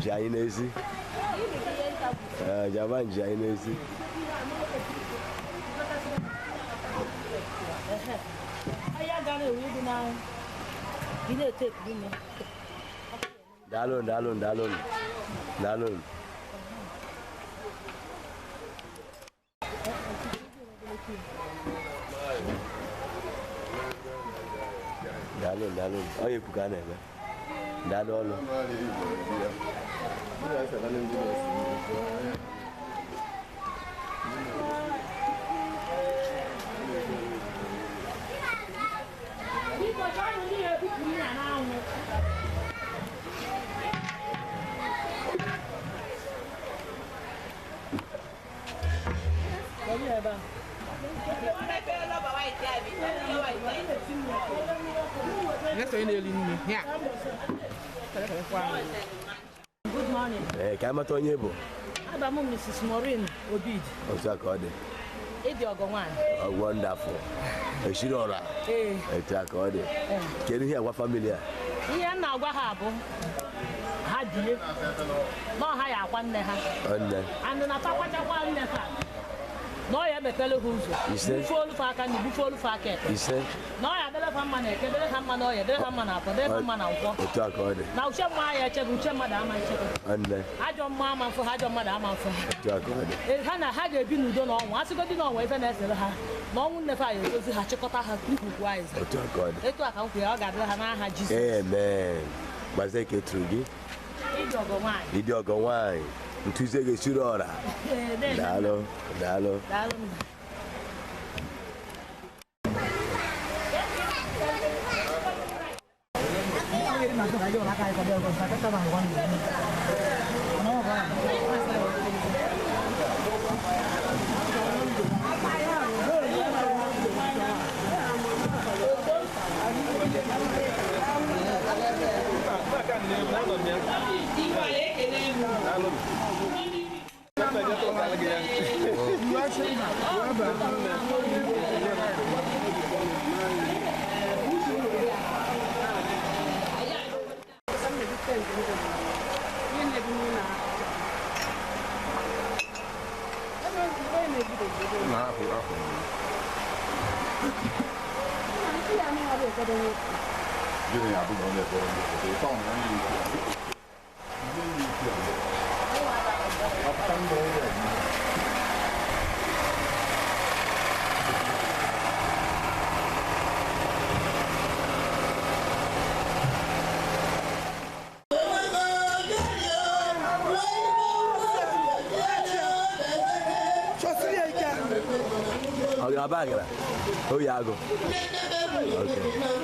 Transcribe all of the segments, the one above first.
Ji n'ezi jaban ji anyị n'ezi daalụ daalụ daalụ daalụ. Daalụ daalụ ọ ya ekwu ka a na-eme daalụ ọlụ. Good morning. Ka amata onye bụ? Aba m Mrs. Maureen Obidi. Otu a ka ọ dị. Ịdị ọgọ nwaanyị. Wonderful. Eshiri ọra. Ee. Otu a ka ọ dị. Kedu ihe agwa famili a? Ihe m na-agwa ha bụ ha die na ọha ya akwa nne ha. Nne. And na pakwachakwa nne ha. Na ọ ya emepele ha ụzọ. Bufe olu fa aka na bufe olu fa aka ekpe. Ise. Na ọ ya adịle fa mma na eke, dịle ha mma na ọya, dịle ha mma na afọ, dịle ha mma na nkwọ. Otu a ka ọ dị. Na uche mma ya echebe, uche mmadụ ama echebe. Nne. Ajọ mma ama mfụ ha, ajọ mmadụ ama mfụ ha. Otu a ka ọ dị. Ha na ha ga-ebi n'udo na ọnwụ. Asịgodi na ọnwụ ife na-esere ha. Na ọnwụ nne fa ya edozi ha, chịkọta ha nkwukwu anyị. Otu a ka ọ dị. Etu a ka m kwuru ya, ọ ga-adịrị ha n'aha Jizọs. Amen. Gbazie ka eturu gị. Ịdị ọgọ nwaanyị. Ịdị ọgọ nwaanyị. Ntụzie ga-esiri ọra. Daalụ, daalụ. Daalụ. Oh, yeah, go. Okay.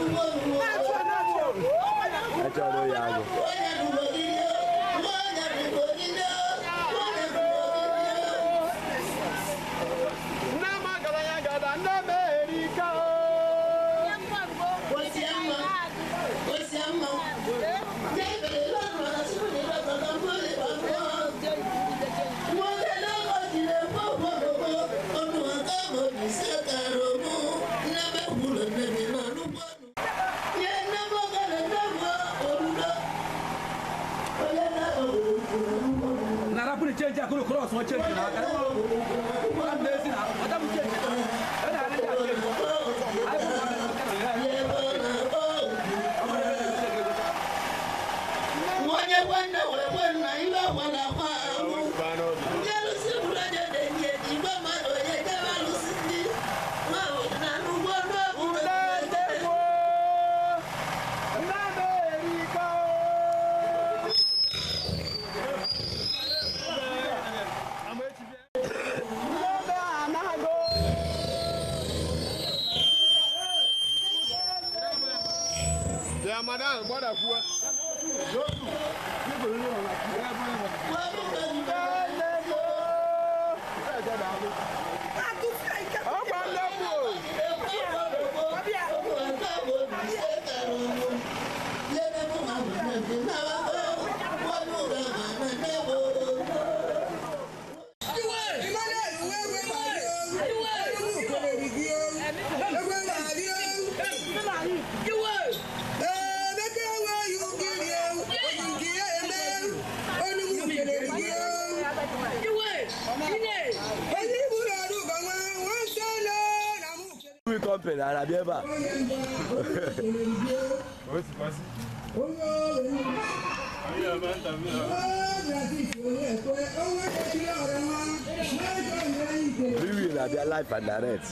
We will be alive and direct.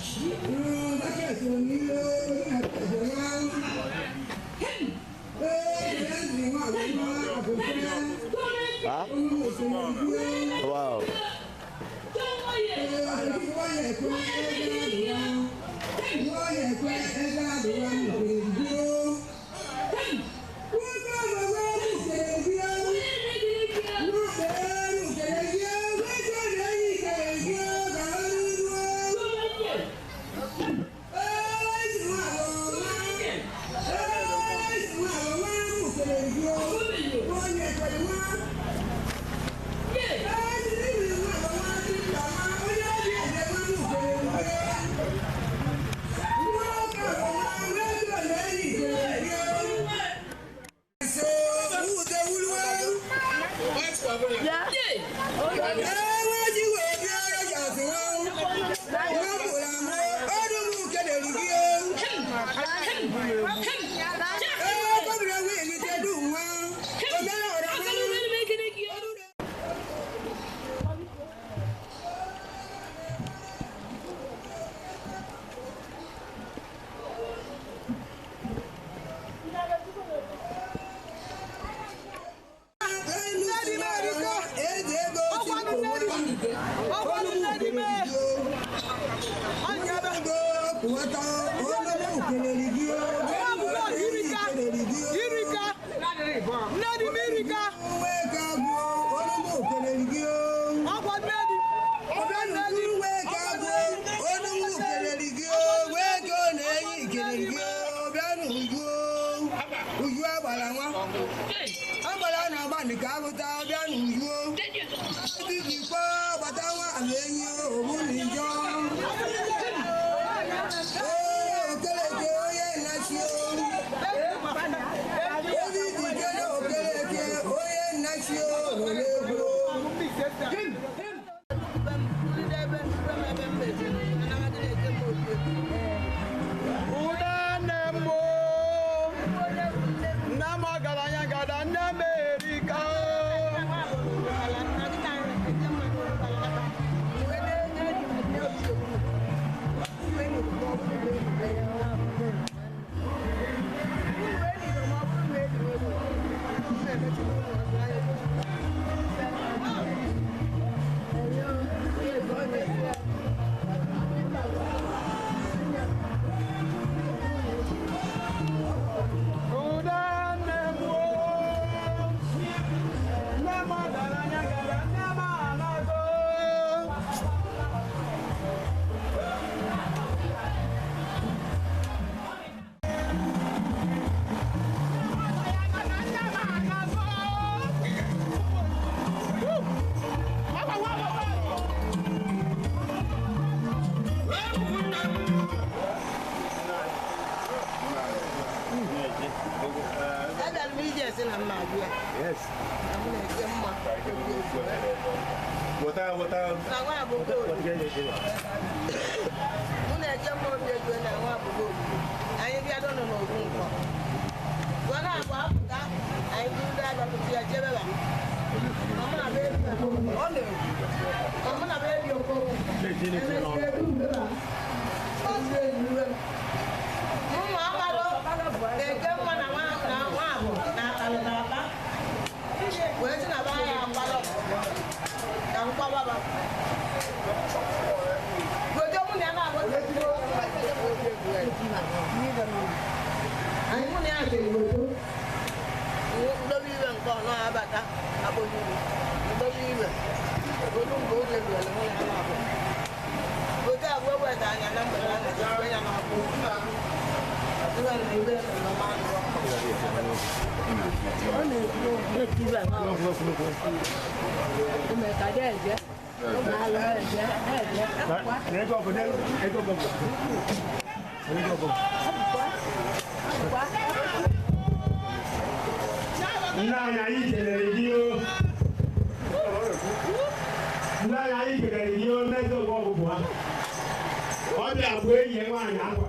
Huh? Wow. nwaanyị ka abụta bịa n'ujuo ebibikwa gbata nwaanyị enyi obu na ijọ ee Okereke onye nnachi ebibikele Okereke onye nnachi n'egwu. Nna anyị kelere gị o. Nna anyị kelere gị o n'eze ụgbọ ọgwụgwụ ha. Ọ bịa bụ enyi ya nwaanyị akwa.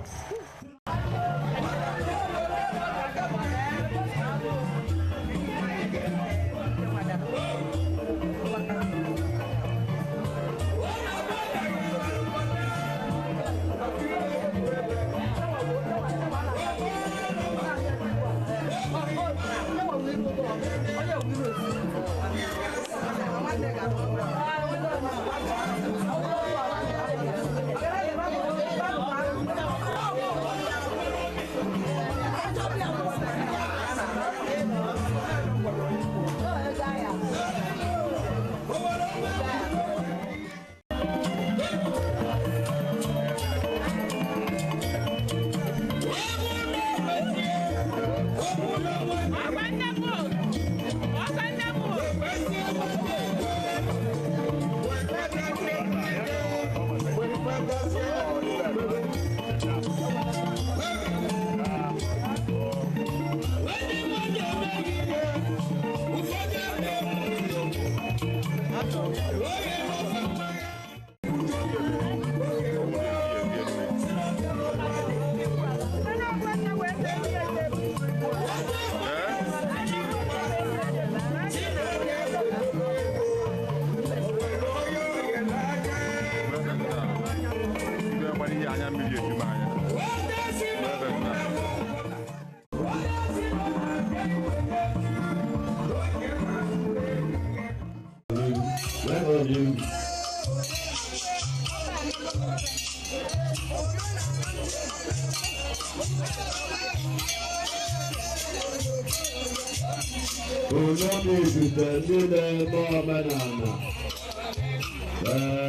Ndị na-eme omenala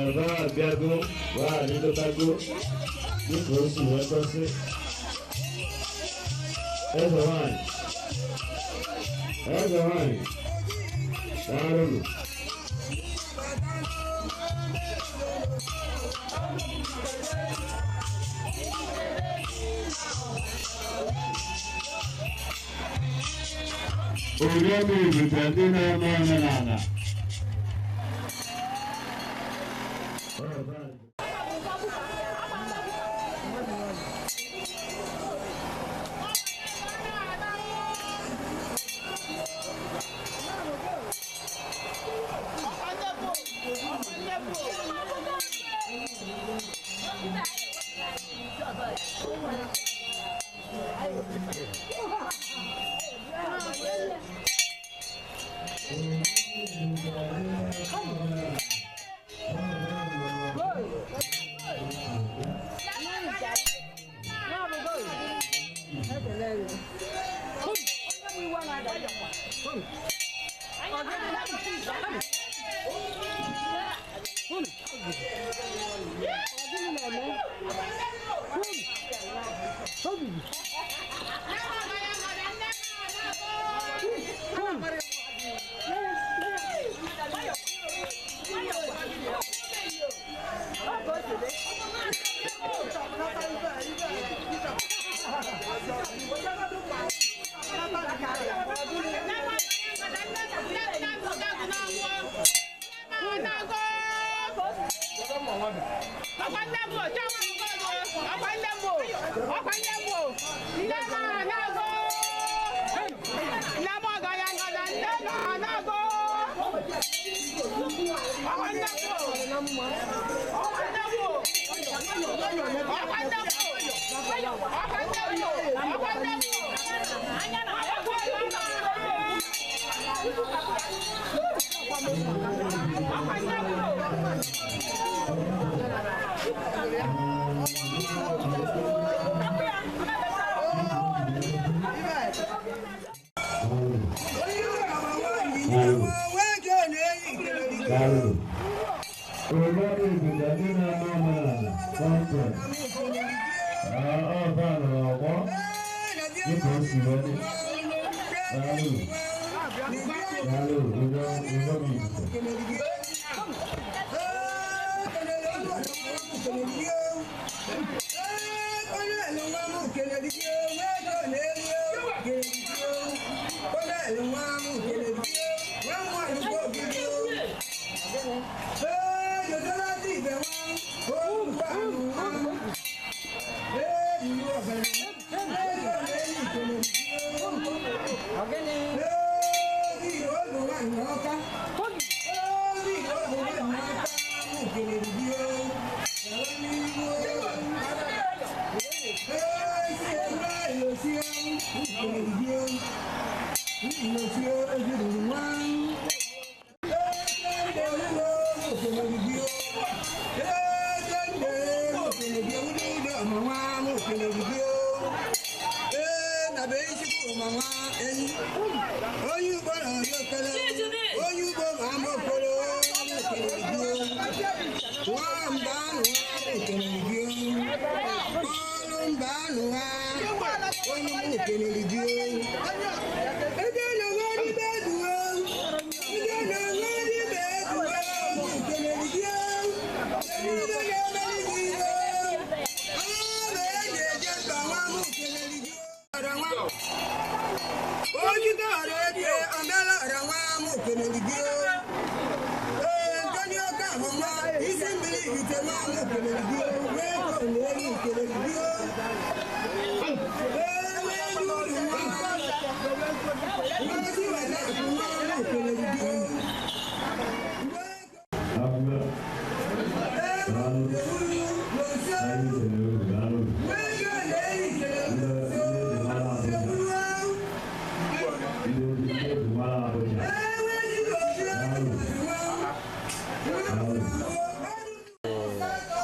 ebe abịago adịdotago dịka o si wee kwesị. Eze nwanyị, eze nwanyị. Daalụnụ. Oriọma Ebute ndị na-eme omenala.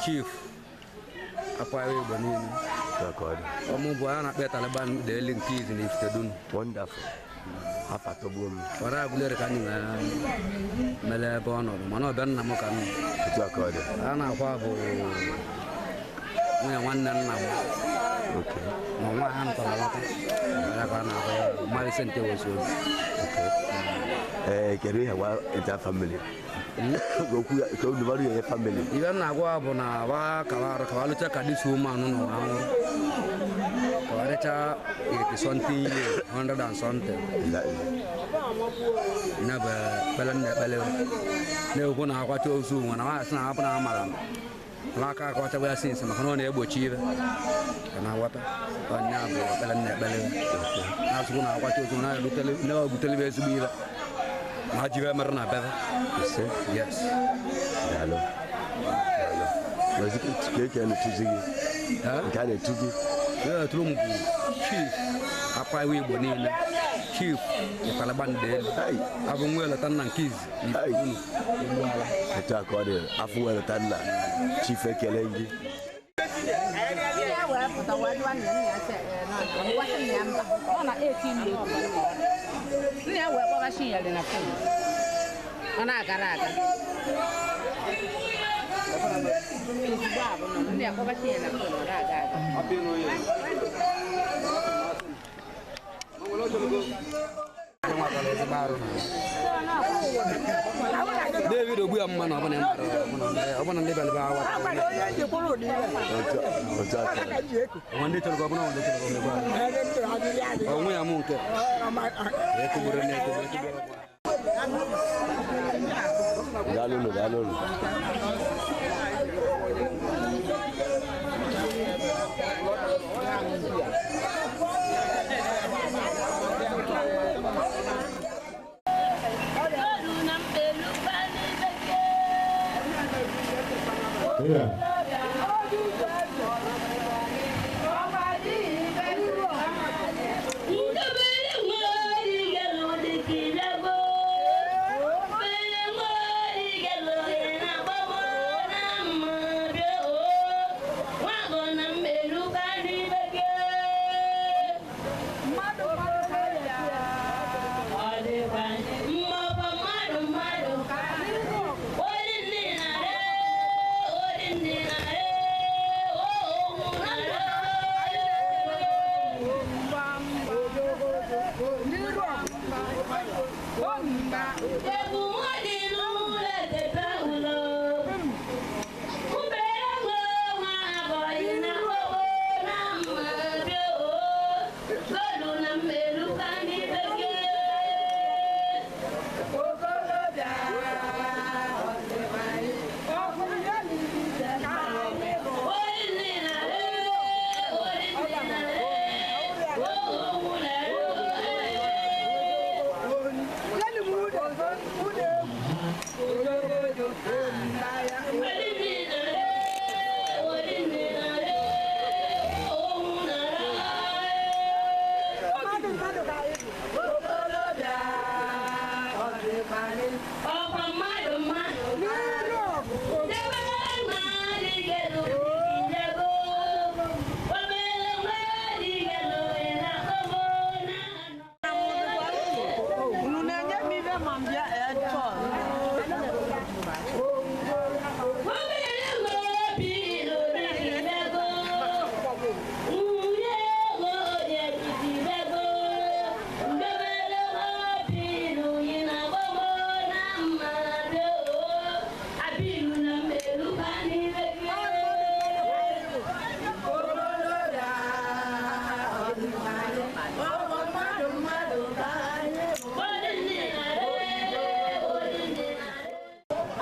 Chief Akwa Igbo niile. Ọmụ bụ a na-akpọ Taliban Daily nke izu na Ifitedunu. Wonderful. Afa tọgbuo m. Ọra agụlere ka anyị mere ebe ọ nọrọ mana ọbịa nna m ka m. Otu aka ọ dị. A na-akwa bụ nwunye nwanne nna m. Ma nwa ha nụtara alọta ya ka a na-akpọ ya Millicent Ewesiobi. Ee, kedu ihe gwa nta family? Okwu ka unu mara ihe family. Ibe m na-agwa bụ na wa kawarụ kawalụcha ka dịsi ụmụ anụ nọ anwụrụ kawarịcha 80 something years, 100 and something. Na bụ ekpele m na-ekpele na-ekwu na akwacha ozu nwa na nwaanyị sị na hapụ na amara m aka akọchagwa ya sinsi maka na ọ na-egbochi ibe ka na-aghọta onye a bụ ekpele m na-ekpele na-asụkwu na akwacha ozu na na-ebutele m ezigbo ibe ma ji ibe mere na bebe. Ise. Yes. Daalụ. Daalụ. Mazi ka eke na-etuzi gị. Nke a na-etu gị. Ee, tụrụ m bụ Chief Akwa Igbo niile, Chief Ịtaliban dị elu, abụ nwa eleta nna nke izi unu Igbo ala. Etu a ka ọ dị, afọ weleta nna. Chief ekele gị. Ya wee pụta wee jụwa nna ya sị, "Ee, na ọ nna ya mba." Ọ na 18 na-ekwu. Nna ya wee kpọba Chinyere na phone. Ọ na-agara aga. Ozugbo a bụ na nna ya kpọba Chinyere na phone, ọ na-aga aga. David ogbu ya mma na ọbụna mara ọbụna ndị bịara awa. Otu a ka ọ dị. Onwe ndị chọrọ ka ọbụna ndị chọrọ ka ọbụna onwe ya mụ nke ekugburu na ekugburu ekugburu. Daalụ nụ, daalụ nụ. Yeah.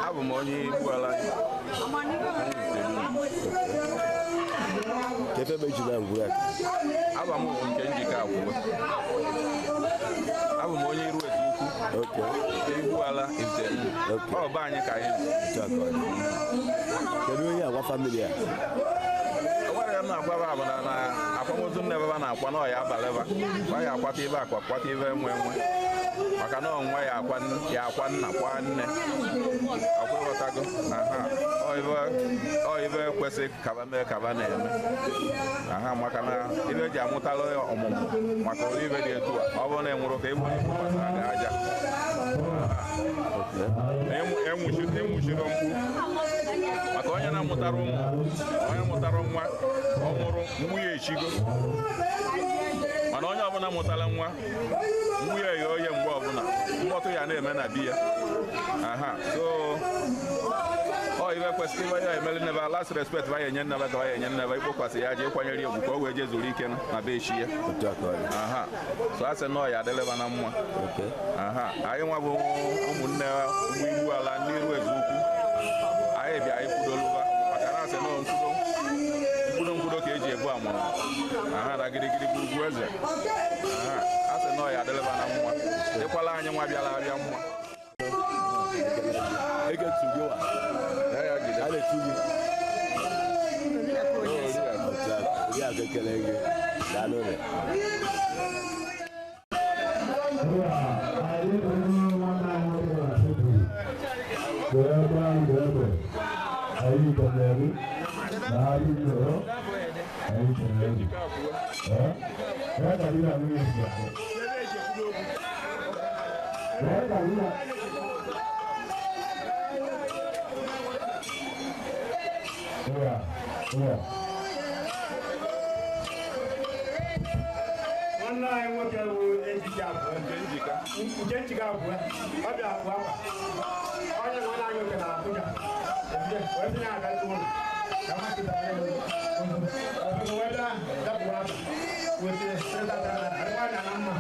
Abụ m onye Igbo ala. Kefe ebe ji na ngwuru aka? Abụ m nke njikọ akwụkwọ. Abụ m onye iru etu ukwu. Igbo ala ite. Ọ bụ anyị ka anyị. Kedu onye agwa famili a? Ọgwara ya m na-agwa bụ na akwamozu nne baba na-akwa na ọya abalịba. Kwa ya akwata ibe akwa kwata ibe nwe nwe. Maka na onwe ya akwa nna kwa nne. Akwụghọtago. Aha. Ọ ibe kwesị kaba mee kaba na-eme. Aha, maka na ibe eji amụtala ọmụmụ maka ụdị ibe dị etu a. Ọ bụrụ na ị nwụrụ ka ịbụ onye kwụkwasara gị aja. Enwuchiri mkpu maka onye na-amụtara ụmụ, onye mụtara nwa ọ nwụrụ nwunye echigo, mana onye ọbụla mụtara nwa nwunye ya oye mgbe ọbụla mkpọtụ ya na-eme na di ya. Aha, so ọ ibe kwesịrị ibe ya emere nnebe last respect ba ya enye nnebe ka ba ya enye nnebe ikpokwasị ya jee kwanyere ya ugwu ka o wee jee zuru ike na be echi ya. Aha, so a sị na ọ ya adịleba na mma. Aha, anyị nwa bụ ụmụnne ụmụ ihu ala ndị iru eze ukwu, anyị bịa ịkwudoluba maka na asị na nkwudo nkwudo nkwudo ka eji ebu amụrụ. Aha, na girigiri bụ ugwu eze. Aha, a sị na ọ ya adịleba na mma, dịkwala anyị nwa bịara abịa mma. Nwanne anyị nwoke bụ ejike abụọ nke njikọ abụọ ọ bịa abụọ akwa onye nwanne anyị nwoke na Abuja wee sị na aga ụlọ ka ha kịta wee bịa dapụ akwa wete na na mma.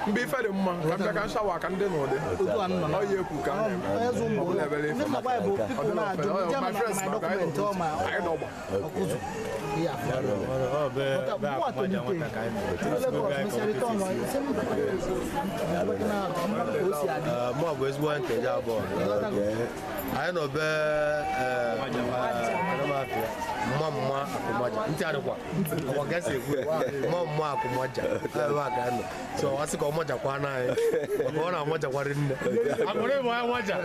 Mgbe ife dị mma ka mbịa ka nshawa ka ndị n'ụdị ọ ya ekwu ka my friends maka anyị n'ọgba. Mụ bụ ezigbo nkeji abụọ anyị nọ be mma mma akụmaja ntị adịkwa ọkwa ka esi ekwu mma mma akụmaja ebe a ka anyị nọ so ọ sị ka ọ majakwa na anyị maka ọ na-amajakwarị nne akụrụ ịbụ anyị maja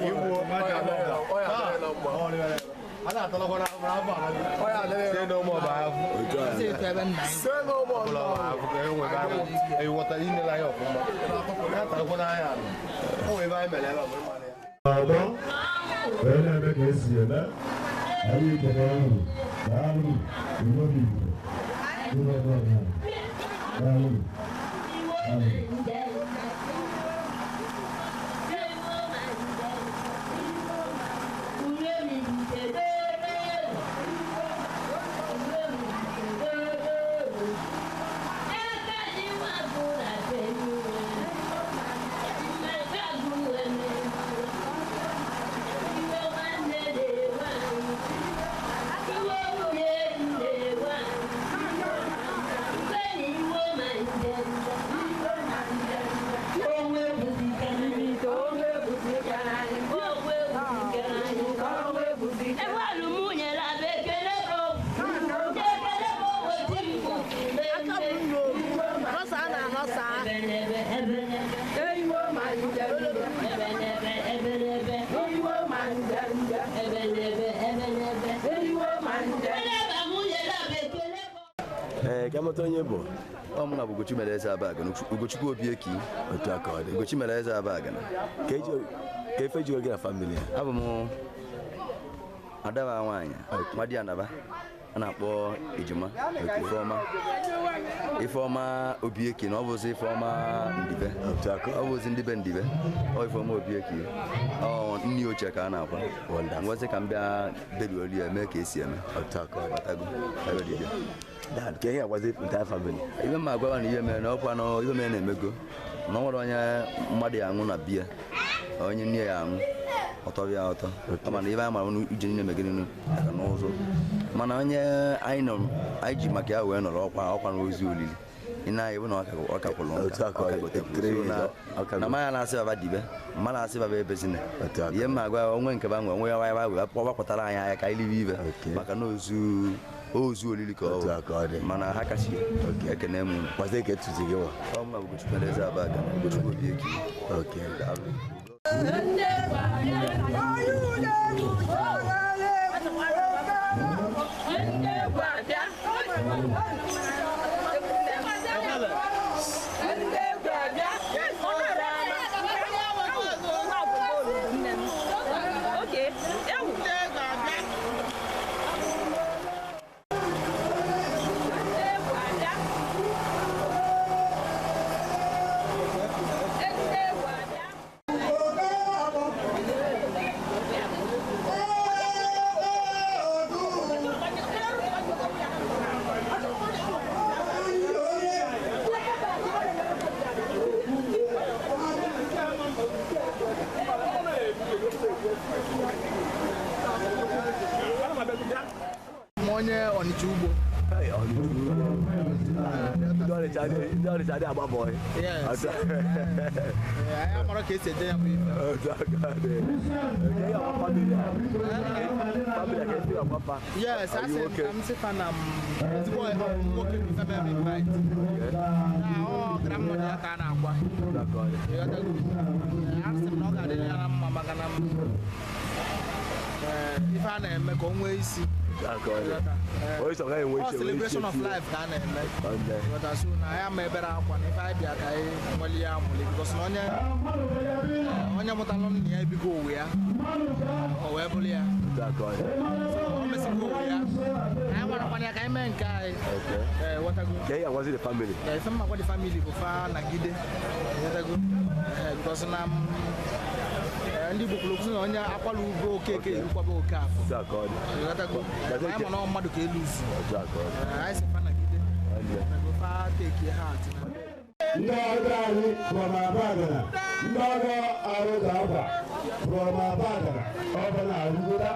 igbuo a na-atalakwa n'afọ say no more by say no more ịghọta inele anya ọfụma na-atalakwa n'anya ala o nwere ebe anyị mere ebe a bụ ịmara ya ọgbọ wee na-eme ka esi eme anyị kene unu daalụ Igbo Igbo daalụ. Onye bụ ọ mụ na bụ Ugochi mere eze Abagana, Ugochukwu Obieki. Otu aka ọ dị. Ugochi mere eze Abagana. Ka efe jikọ gị na famili ya? Abụ m adaba nwaanyị, nwa anaba a na-akpọ Ejima Ifeọma. Ifeọma Obieki na ọ bụzi Ifeọma Ndibe. Ọ bụzi ndị be Ndibe. Ọ Ifeọma Obieki. Ọ nni ochie ka a na-akwa. Ngwazi ka m bịa beruolu ya mee ka esi eme. Ọtago. Dad, ka ihe agwazi entire family. Ibe m agwa na ihe mere na ọkwa na ihe mere na-emego na ọ nwere onye mmadụ ya aṅụ na biya onye nne ya aṅụ ọtọ bịa ọtọ mana ibe anyị mara ije niile megide aka n'ụzọ mana onye anyị nọ anyị ji maka ya wee nọrọ ọkwa ọkwa n'ozi olili ị na-anya bụ na ọ kakwụrụ nka na mmanya na-asị baba dibe mma na-asị baba ebezina ihe mma agwa onwe nke ba nwe onwe ya waya wee gbapụtara anyị anya ka anyị libe ibe maka na ozu ozu olili ka ọ bụ mana ha kachi ekene m gwazi ka etuzi gị nwa ọ mụ na Ugochukwu eze Abagana, Ugochukwu Obieki. Oh, Ọnịcha Ugbo. Ndị Ọnịcha adịghị agba bọị. Yes. Anyị amara ka esi eje ya bụ ife. Yes, asị m ka m sị fa na m ezigbo nwoke bụ ife m invite. Na ọ grandmother ya ka a na-akwa. Ịghọtago? Asị m na ọ ga-adịrị ya na mma maka na ife a na-eme ka o nwee isi. Ọ celebration of life ka a na-eme. Ịghọta? So na ya ma ebere akwa na ife anyị bịa ka anyị nwere ya amụlị because na onye mụtalụ nna ya ebigo ụwa ya o wee bụrụ ya. So o mesigo ụwa ya, anyị gwarakwana ya ka anyị mee nke anyị. Ghọtago? Ife mma gwa the family bụ fa nagide. Ghọtago? Because na ndị Igbo kwuru okwu sị na onye akwala ugbo okeke erukwaba oke afọ. Ghọtago? Anyị ma na ọ mmadụ ka elu zu. Anyị sị fa nagide. Ghọtago? Fa take heart. Ndị ọgọ anyị from Abagana, ndị ọgọ Arụda Akwa from Abagana, ọ bụ na arụgota.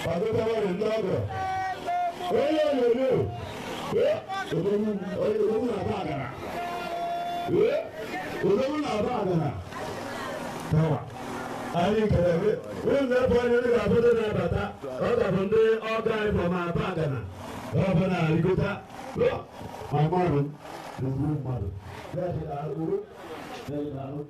Kwadobere ndị ọgọ. Onye onyonyo, odogwu na Abagana. Odogwu na Abagana. Tawa. Anyị kelere. Ụlọ ebe onye ndị ga-abụ ndị na-abata, ọ ga-abụ ndị ọgọ anyị from Abagana, ọ bụ na arịgota. My mother is good mother. That is our guru. That is our.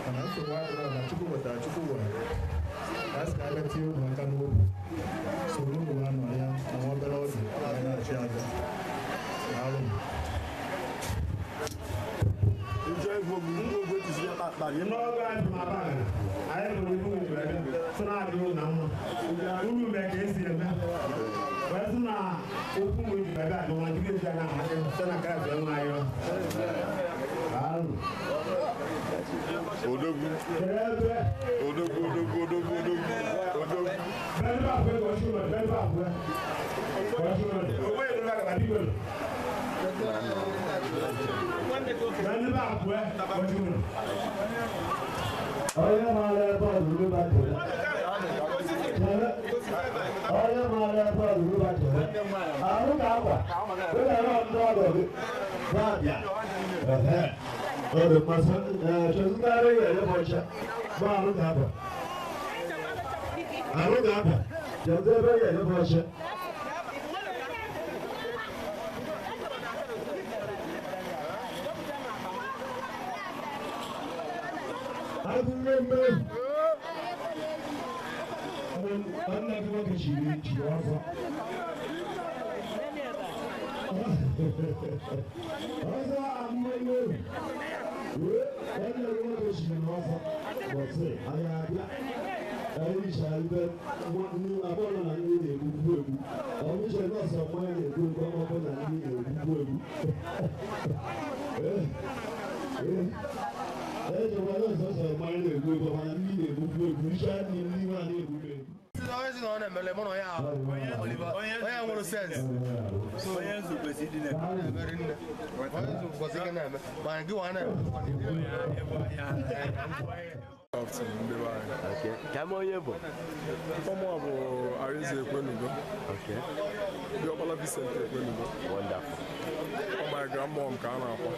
Mana nsogbu adịrọ na Chukwu wetara Chukwu were ka a sị ka a bịa tinye unu aka n'obi soro unu anọ ya na nwa obere oge anyị na-achị aja. Daalụ. N'ọgụ anyị bụ Abagana, anyị nụrụ ihu sị na adịghị na mma unu mee ka esi eme wee sị na okwu m ji ebe a nwa jiri ezi anya amasị sị na Kraịst enwe anyị. Odogwu. Odogwu, odogwu, odogwu, odogwu, odogwu. Onye maara ebe ọdụrụ bajere. Onye maara ebe ọdụrụ bajere. Arụ ka akwa. Wegara ndị ọgọ gị. Na-abịa. Ọ dị mmasị. Chezụtarị ya ebe ọcha. Gba arụ ka akwa. Arụ ka akwa. Chezụ ebe ya ebe ọcha. Nwanne gị nwoke chiri chiri ọzọ. Ọzọ amụma obi. Nwanne gị nwoke chiri n'ọzọ. Bọtị, anyị abịa. Anyị richara ibe abụọ na ndị na-egbukwu egbu. Ọ bụ uche nọọsụ mmanya na-egbu egbu ọ bụ na ndị na-egbukwu egbu. Ejikwa nọọsụ mmanya na-egbu egbu mana ndị na-egbukwu egbu. Richaa nri ndị nwa na-egbu egbu. Onye si na ọ na-emele mụ na onye ahụ onye nwere sens. Onye nzu kwesịrị ịdị na-eme. Onye nzu kwesịrị ịdị na-eme. Mana gị nwa na-eme. Ka m onye bụ? Ọmụ bụ Arize Ekwenugo. Diọkpala Vincent Ekwenugo. Wonderful. Ọ my grandmom ka a na-akwa.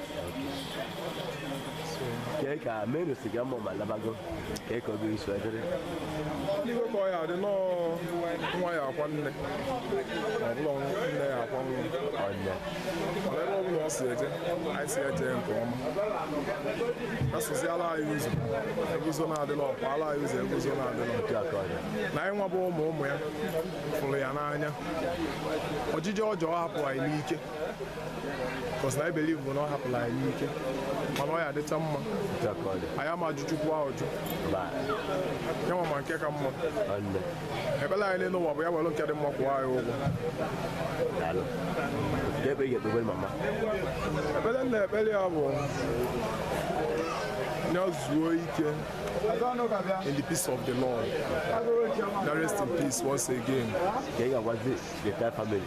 Kee ka menu si grandmom alabago? Kee ka obi isi dịrị? N'iwe ka ọ ya dị nọọ nwa ya akwa nne. Ma ọ bụla nne ya akwa nwa. Mana ebe ọ bụla ọ si eje, anyị si eje nke ọma. Asụziala anyị ụzọ, ebe ụzọ na-adịlọ, ọkwaala anyị ụzọ ebe ụzọ na-adịlọ. Na anyị nwa bụ ụmụ ụmụ ya fụrụ ya n'anya. Ọjịjị ọjọọ hapụrụ anyị n'ike. Because na I believe bụ na ọ hapụrụ anyị n'ike. Mana ọ ya adịcha mma. Anyị ama ajụ Chukwu ahụ jụ. Ya nwa ma nke ka mma. Ekpere anyị n'elu ụwa bụ ya were nke dị mma kwụọ anyị ụgwọ. Ekpere nna ekpere ya bụ ya zuo ike in the peace of the Lord. Now rest in peace once again. The entire family.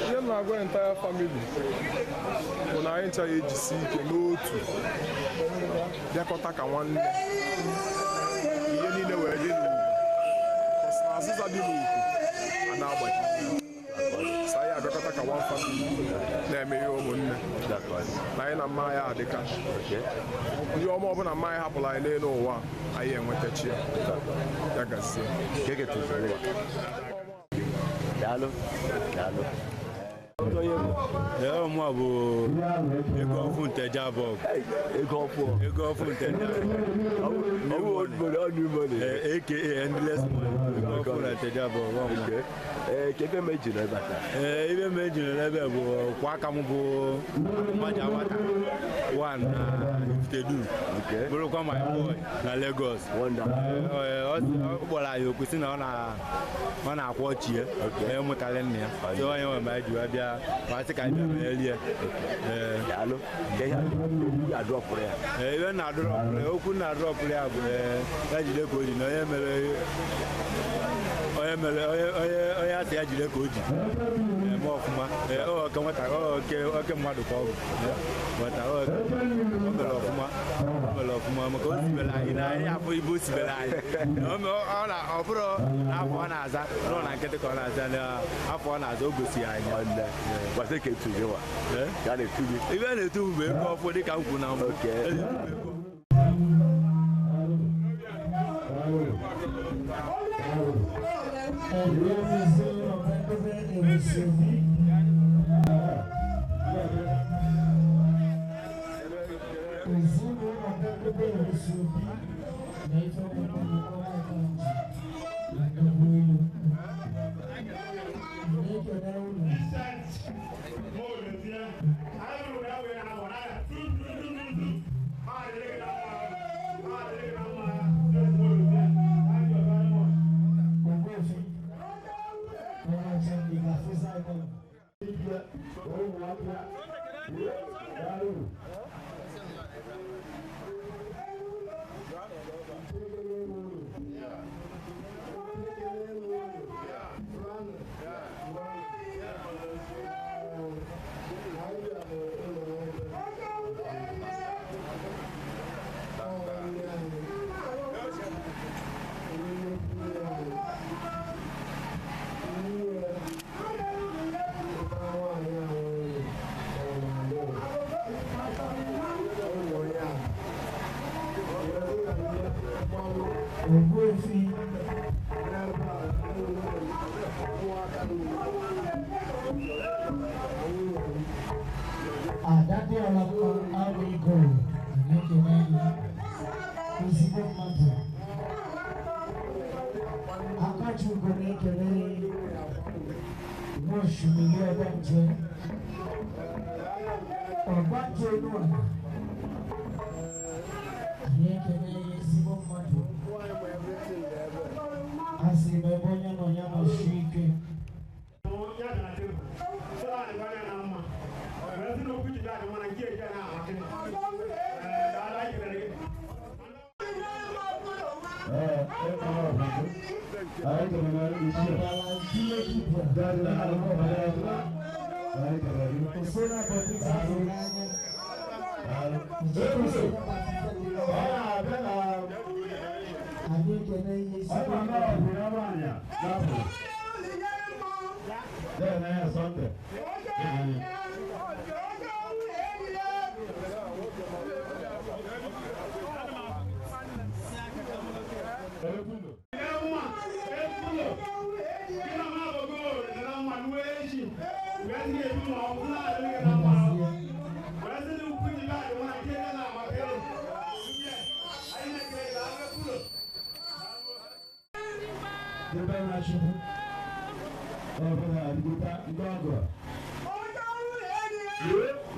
Ihe m na-agwa entire family bụ na anyị ncha ya ejisi ike n'otu bịakọta ka nwanne ihe niile wee dị n'ugwu na azịza dị n'ugwu a na-agbaji so anyị abịakọta ka one family na-eme ihe ụmụnne na anyị na mma anyị adịka ihe ọma ọbụla mma anyị hapụrụ anyị n'elu ụwa anyị enwetachi ya ya gazie. Mụ bụ Ego Ọfụ Nteje Abọgụ. Ego Ọfụ Nteje Abọgụ. AKA Endless Money. Ego Ọfụ na Nteje Abọgụ. Ibe m eji nọ ebe bụ kwa aka m bụ Akụmaja Nwata one na Ifitedun, bụrụkwa my boy na Lagos. Ọ kpọrọ anyị okwu sị na ọ na-akwa ọchị ya onye mụtara nna ya so onye nwe ma anyị ji wee bịa ma sị ka anyị bịa merie. Ibe na-adọrọpụrụ ya okwu na-adọrọpụrụ ya bụ ya jide ka o ji na onye mere onye asị ya jide ka o ji eme ọfụma oke nwata oke mmadụ ka ọ bụ nwata o mere ọfụma o mere ọfụma maka o sibere anyị na anyị afọ ibe o sibere anyị ọ bụrụ na afọ ọ na-aza nọ na nkịtị ka ọ na-aza na afọ ọ na-aza o gosi anyị. Ibe a na-etu bụ ego ọfụ dịka m kwuru na mbụ.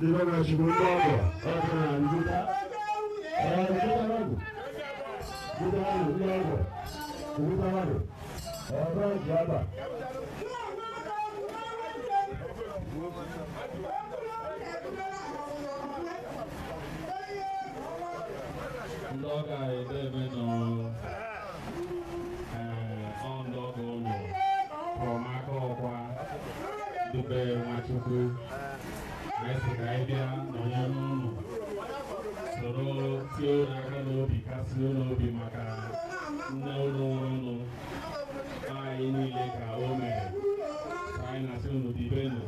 Ndị be Nwachukwu ndị ọgọ ọgọ na-arịgota. Arịgota ọgụ. Gota ọgụ ndị ọgọ. Gota ọgụ. Ọgọ ji aba. Ndị ọgọ anyị debe nọ ọ ndị ọgọ ụlọ from aka ọkwa dube Nwachukwu anyị sị ka anyị bịa nọnyere ụnụ soro tie unu aka n'obi kasie unu obi maka nne unu nwụrụ ụnụ anyị niile ka o mere ka anyị na-asị unu dibenu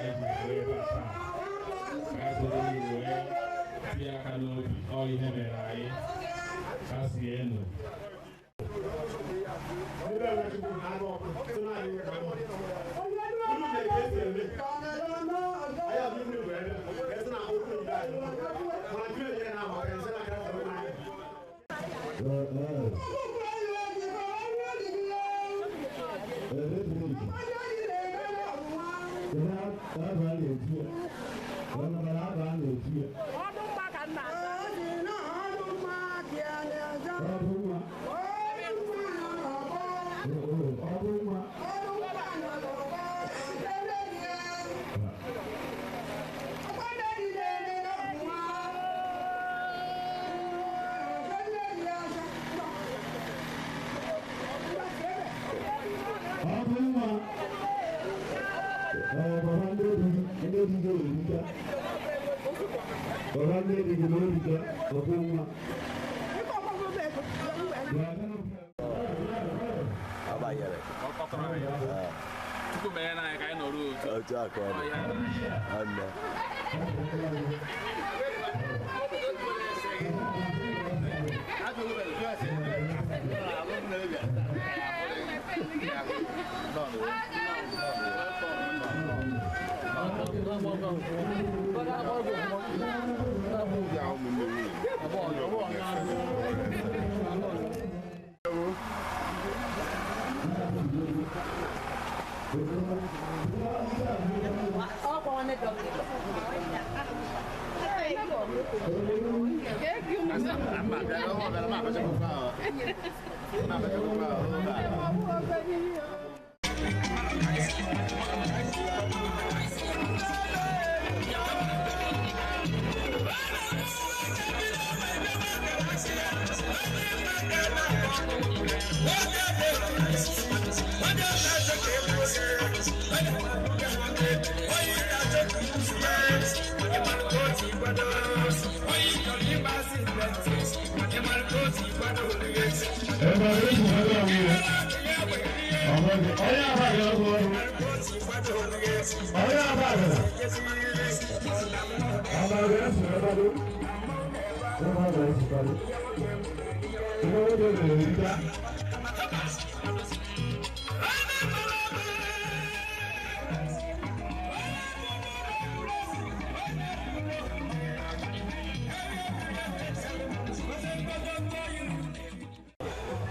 eji wee ebe a taa ka anyị soro unu wee tie aka n'obi ọ ihe mere anyị kasienụ. Chukwu mere na anyị ka anyị nọrọ otu. Otu a ka ọ dị. Amen.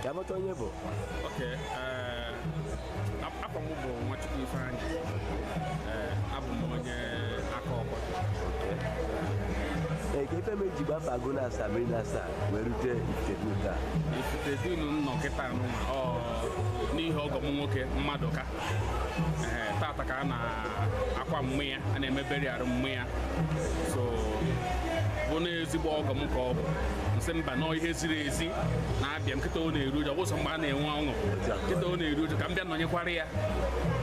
Ka amata onye bụ? Okay, afọ m bụ Nwachukwu Ifeanyị. Abụ m onye aka ọkwa. Ee, ka ife mere ji gbafe agụ na asaa mmiri na asaa wee rute Ifitedunu taa? Ifitedunu nọ kịta nụnwa ọ n'ihi ọgọ m nwoke Mmadụka. Tata ka a na-akwa mmụ ya, a na-eme burial mmụ ya. So bụ n'ezigbo ọgọ m ka ọ bụ. Nsị mba nọọ ihe ziri ezi na-abịa m kịta ọ na-eru ụjọ, ọ bụ sọ mgbe a na-enwe ọṅụ kịta ọ na-eru ụjọ ka m bịa nọnyekwara ya.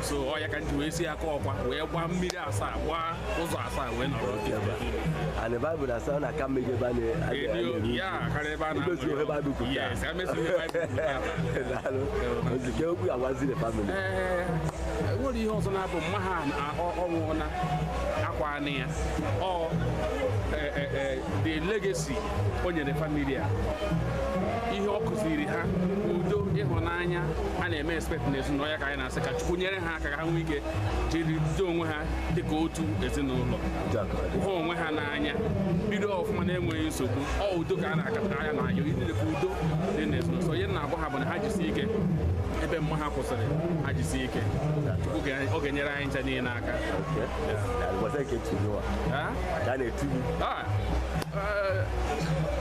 So ọ ya ka m ji wee si aka ọkwa wee gbaa mmiri asaa gbaa ụzọ asaa wee nọrọ. And the Bible na-asa ọ na-aka mmiri ebe a na-eru ya karịa ebe a Imezu ihe Bible kwuru. Yes, emezu ihe Bible kwuru tata. Daalụ. Ozike okwu agwazi the family. Ee, enwere ihe ọzọ na-abụ mma ha ọnwụọna akwa anị ya ọ the legacy o nyere family a, ihe ọ kụziri ha, udo, ịhụnanya a na-eme expect n'ezinụlọ ya ka anyị na-asị ka Chukwu nyere ha aka ka ha nwee ike jiri bido onwe ha dịka otu ezinụlọ, hụ onwe ha n'anya, bido ọfụma n'ebe na-enweghị nsogbu. Ọ udo ka a na-akata anya na ayọ niile ka udo dị n'ezinụlọ. So ihe na-agwa ha bụ na ha jisie ike ebe mma ha kwụsịrị, ha jisie ike. Chukwu ọ ga-enyere anyị ncha niile aka.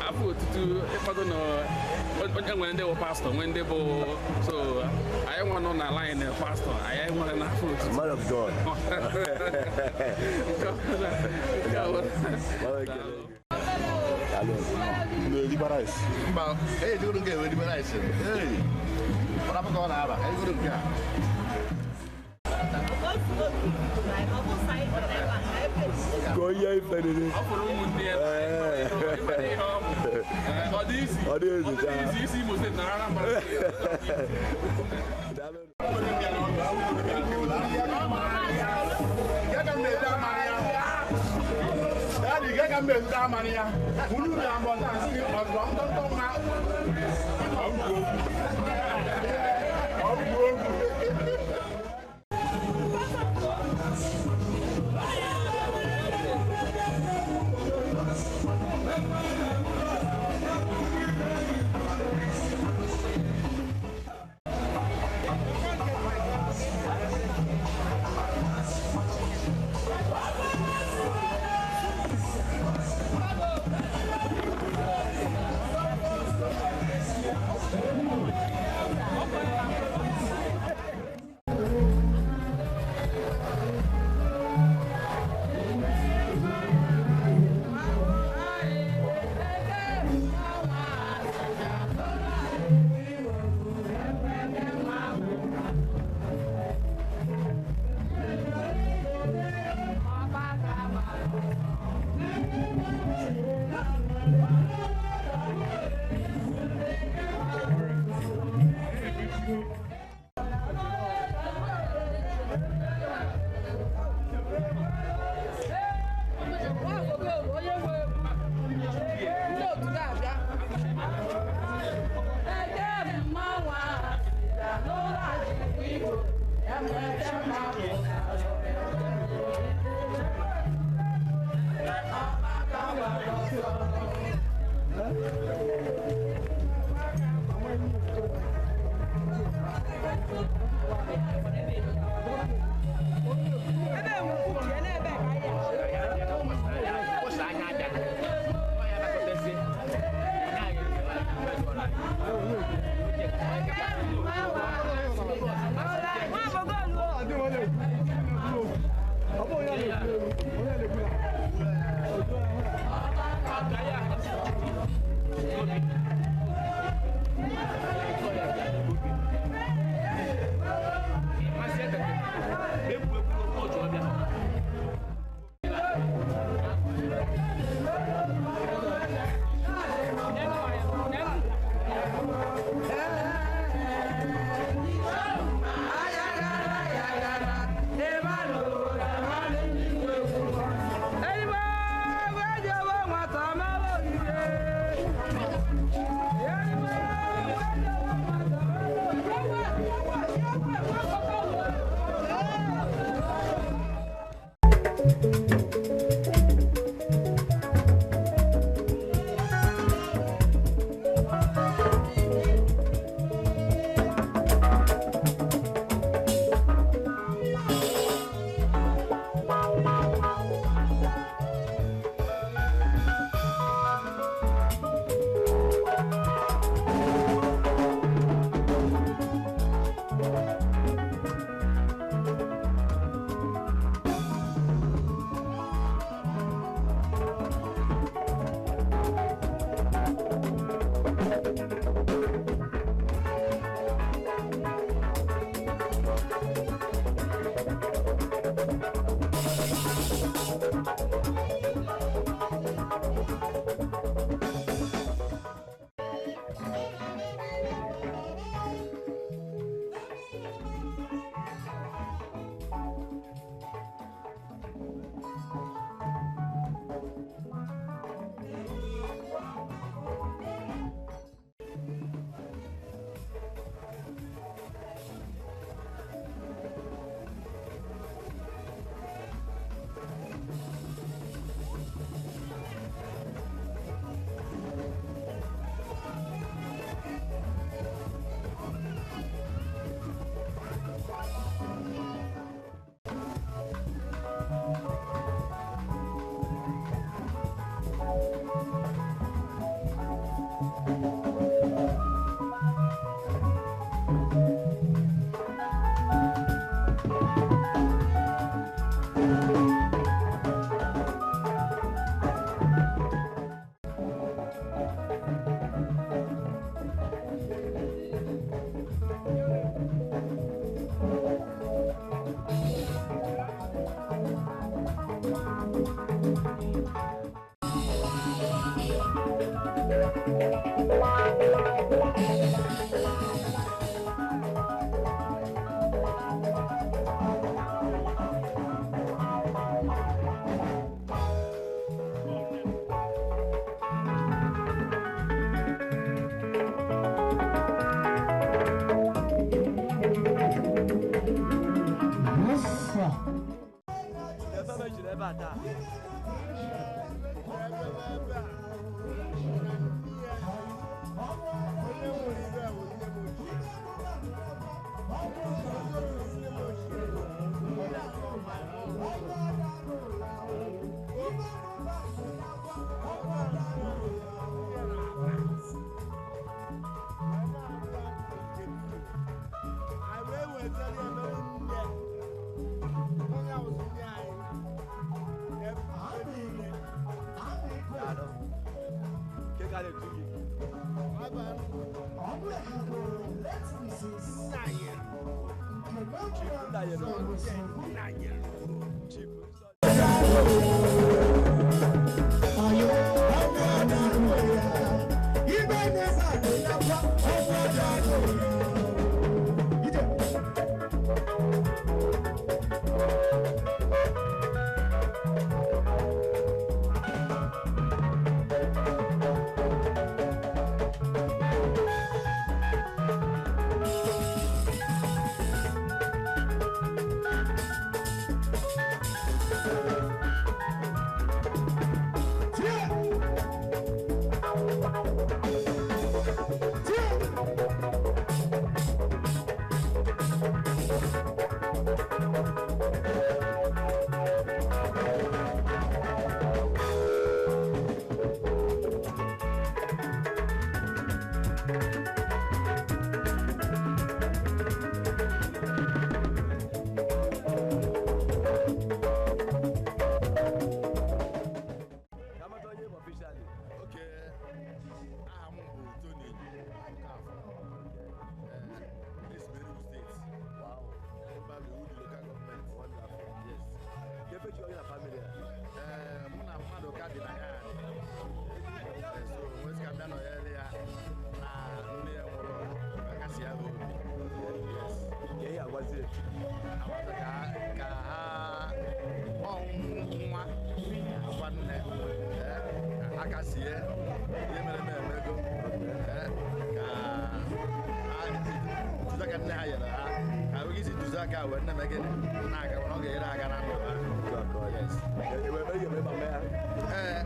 Afọ otutu ịkpado na onye nwere ndị bụ pastọ, nwee ndị bụ so anyị nwa nọ na line pastọ, anyị nwere n'afọ otutu. Man of God. Mba, ejigoro nke eweribe rice. Ọ na-apụ ka ọ na-aba, ejigoro nke a. Ka onye ife rere. Ọ fụrụ ụmụnne ya. Ọ dị isi. Ọ dị isi. Ọ dị isi isi Imo Steeti na Anambra Steeti.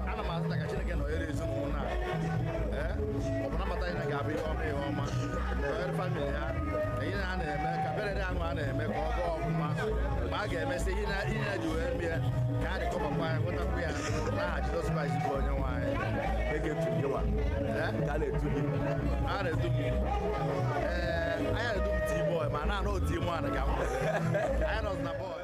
Ana m azụta ka Chineke nọnyere ezinụlọ a. Ọ bụ na mata ihe ga-abụ ihe ọma ihe ọma nọnyere famili ha ka ihe a na-eme ka berere ahụ a na-eme ka ọ gaa ọfụma mgbe a ga-emesị ihe na ji wee bịa ka a dịkọbakwa ya nwetakwu ya n'aha Jizọs Kraịst bụ onye nwe anyị. A na-edu m. Ee, anyị na-edu m T-boy ma na-anọ otu ime a ga m anyị nọzi na boy.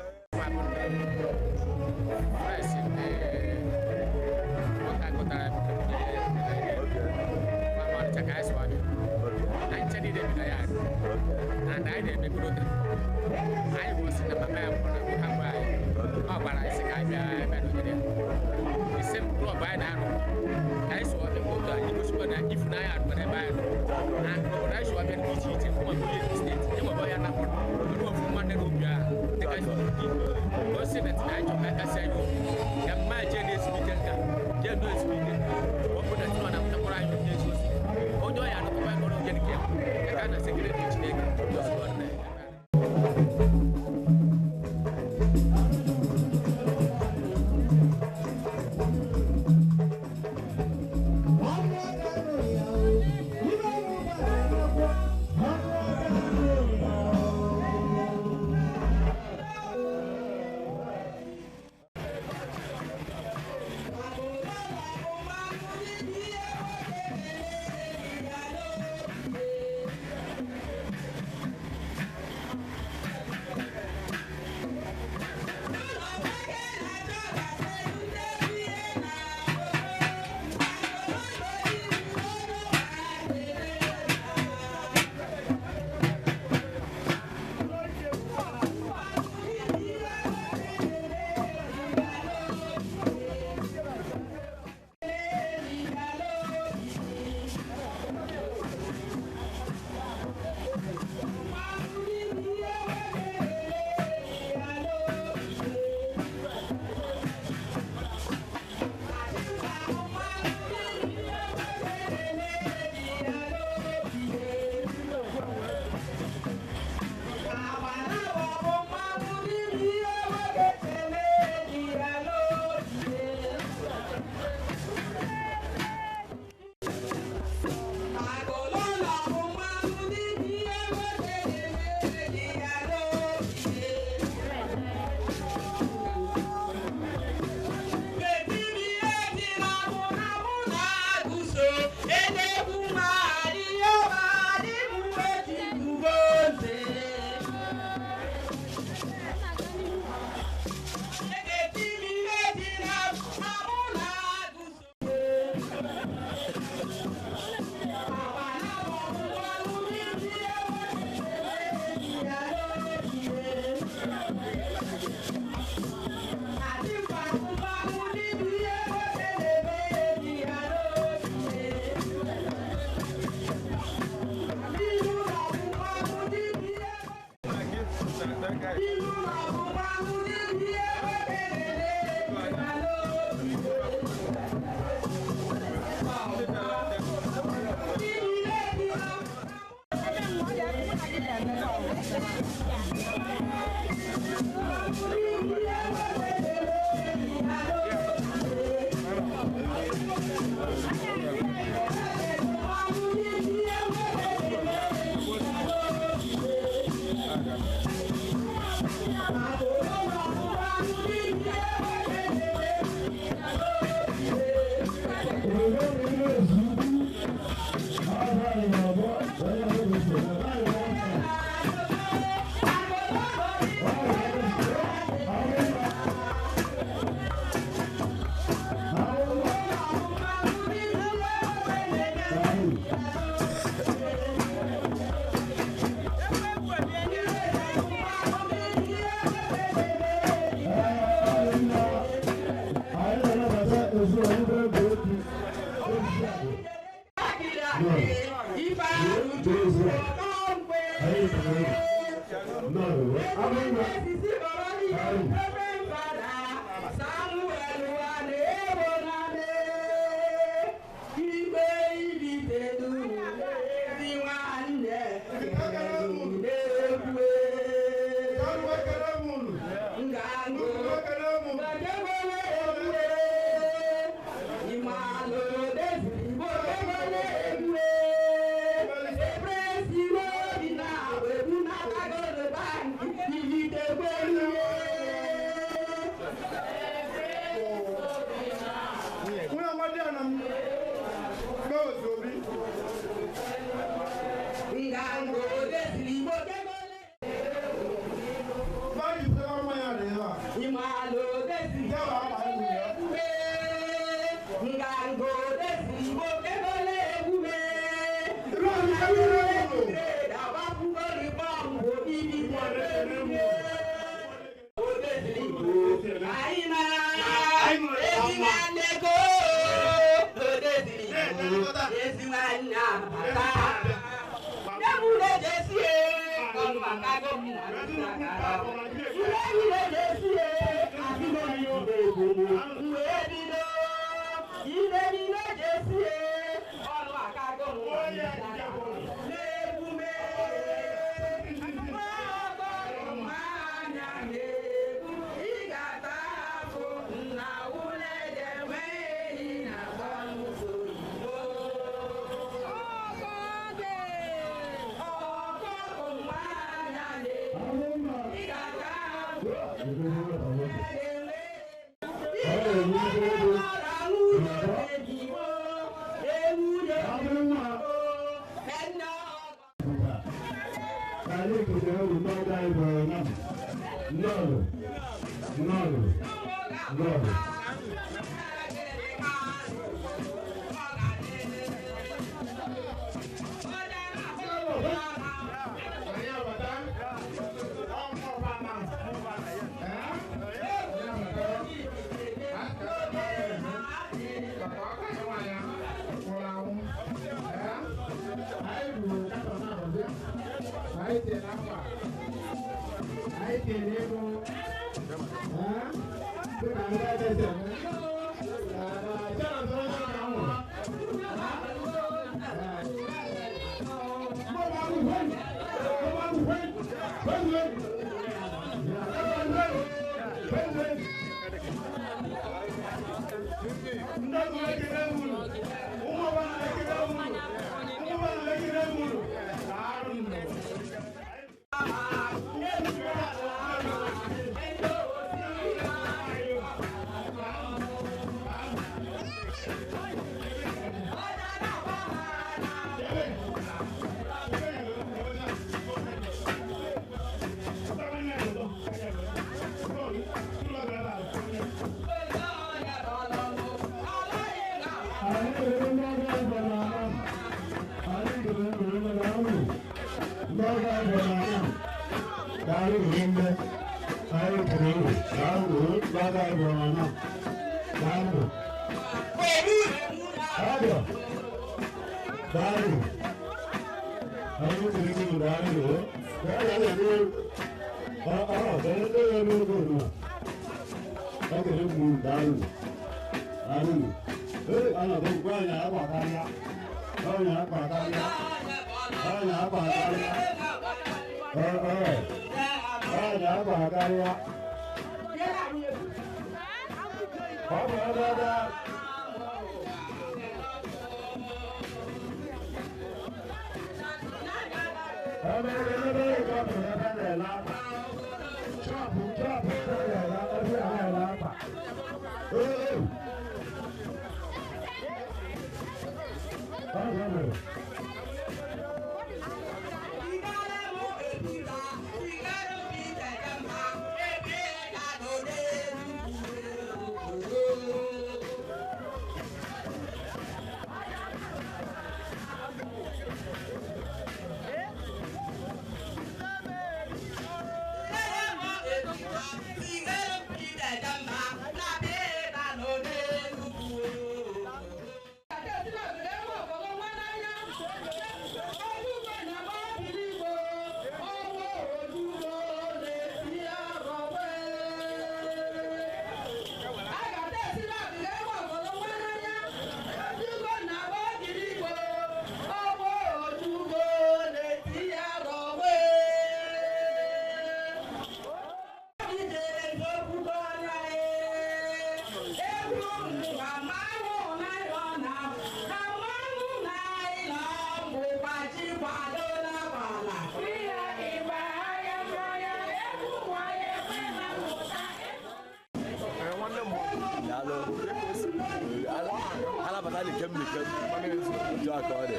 Otu a ka ọ dị.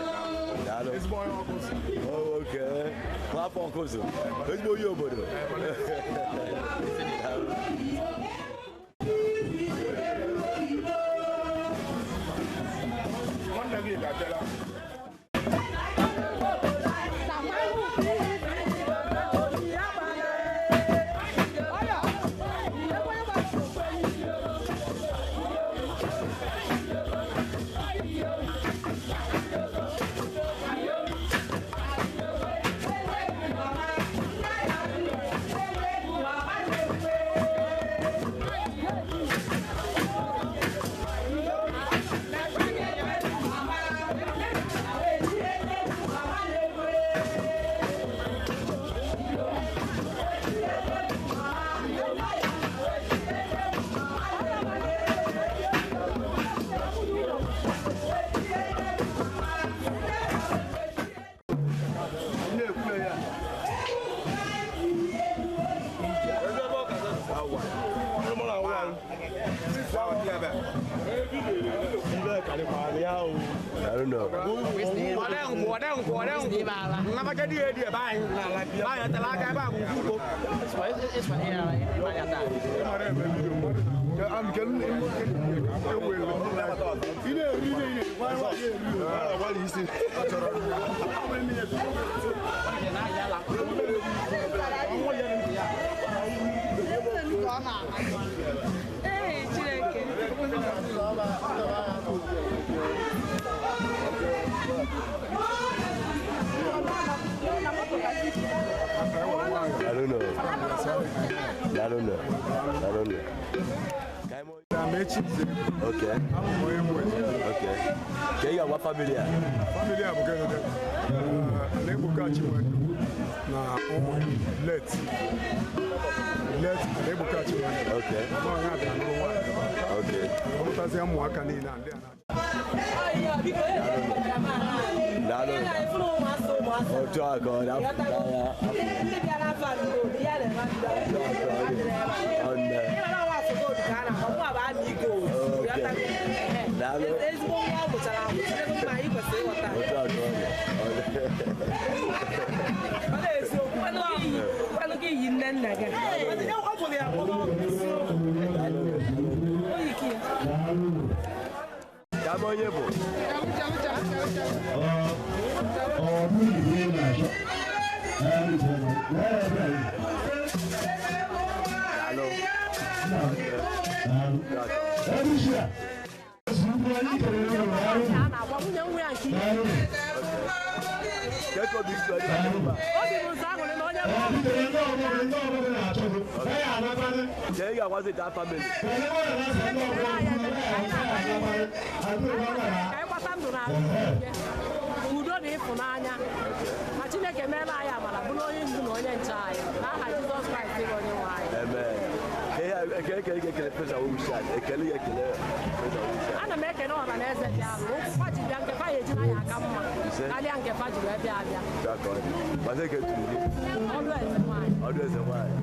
Daalụ. Okay. Nwafọ Ọkụzụ. Ezigbo onye obodo. Nwanne gị ga-abịala. I don't know. Okay. Okay. Can you have family? Family bụ gịnị? Na-egbuka Chinwendu na ụmụ let. Let na-egbuka Chinwendu. Okay. Ọ ya bịa nụrụ nwaanyị. Okay. Ọ mụtazie ụmụaka niile a ndị a na. Daalụ. Otu a ka ọ dị afọ ya. Ezigbo nwa ọ mụchara amụcha ebe mma anyị kwesịrị ịghọta. Ọ na-eziokwu kwanụ gị yi nne nna gị. Ọ bụrụ ya kpọrọ oyike ya. Ka m onye bụ? Daalụ. Udo na ịfụnanya ma Chineke meela anyị amara bụrụ onye ndu na onye nche anyị n'aha Jizọs Kraịst bụ onye nwe anyị. Ana m ekene ọha na eze bịa alụ ụkwụ ji bịa nke fa ya eji na ya aka mma karịa nke fa ji wee bịa abịa. Ọdụ eze nwaanyị. Ọdụ eze nwaanyị.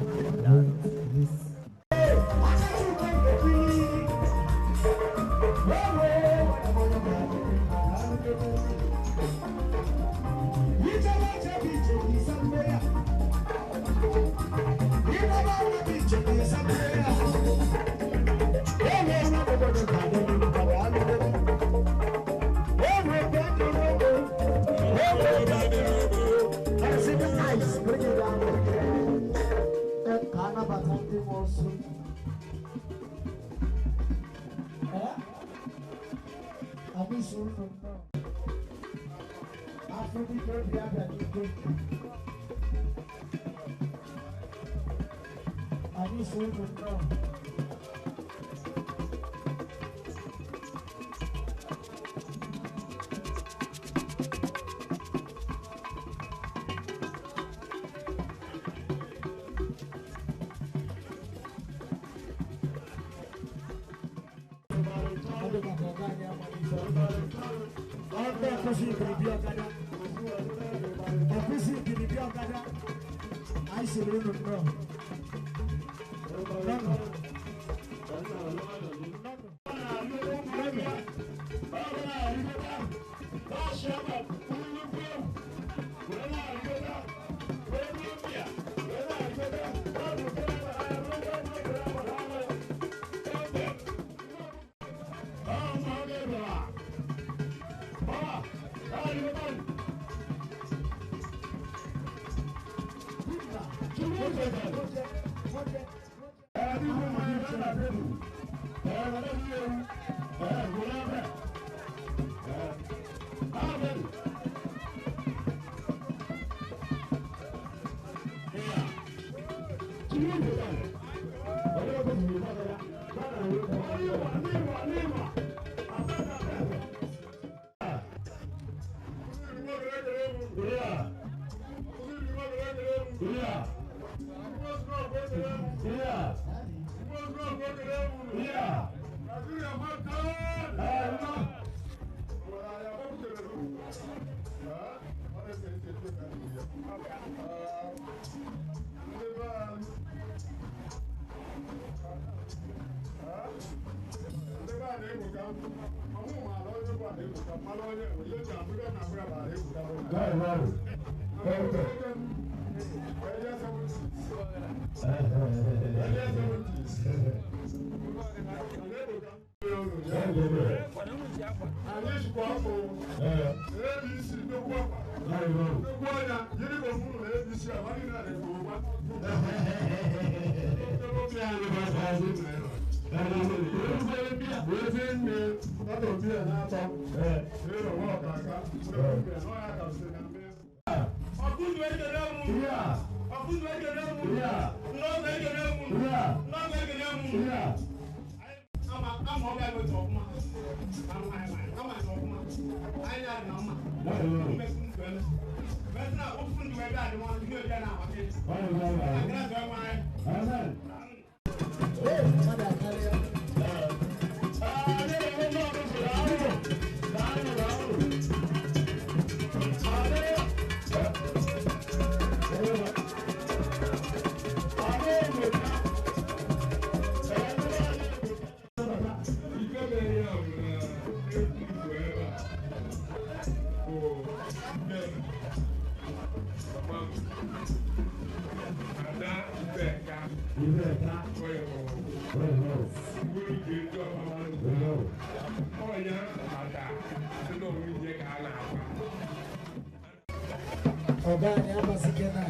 Ọga anyị amasịke na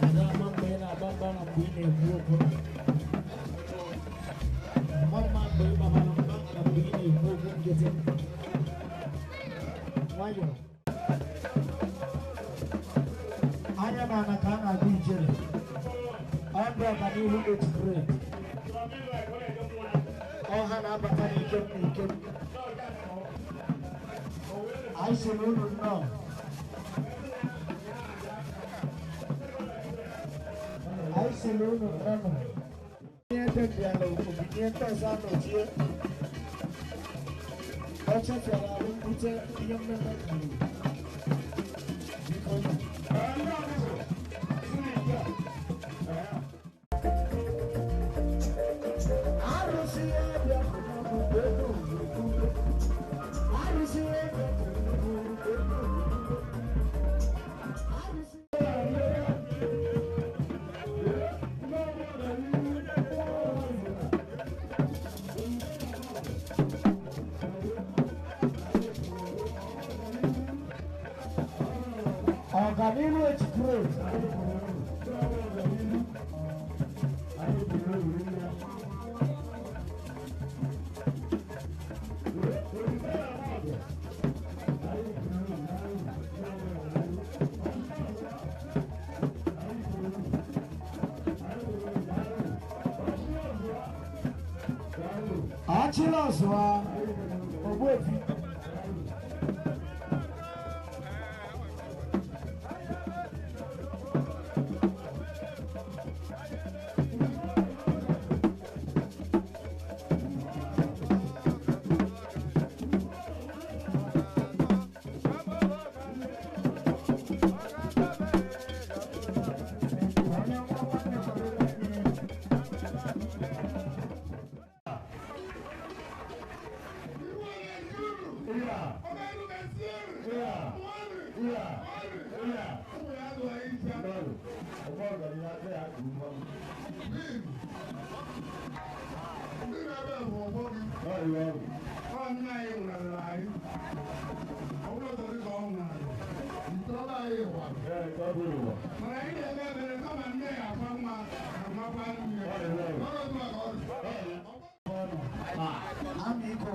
ada ama mgbe ị na-agba mgba na mgbe ị na-ekwu okwu mma mma mgbe ị gbabara mgba na mgbe ị na-ekwu okwu nkịtị nwayọọ anya na ana ka a na-agụ ijere ọndụ ọganihu otu grade ọha na-abata n'ikem n'ikem anyị sịrị unu nnọọ. Anyị sịrị unu nnọọ. Ihe debịara ogige ndị ọzọ anọchie ọ chefere arụ mbute ihe mmemme kwuru biko. Arụsị ya bịa arụsị ya bịa. Ọganihu ejikere. Achịla ọzụwa Ogbuefi. Mana anyị na-eme ebere kama nne ya akwa nwa amakwa nwunye. Ọrụ otu a ka ọ dị. Amiko,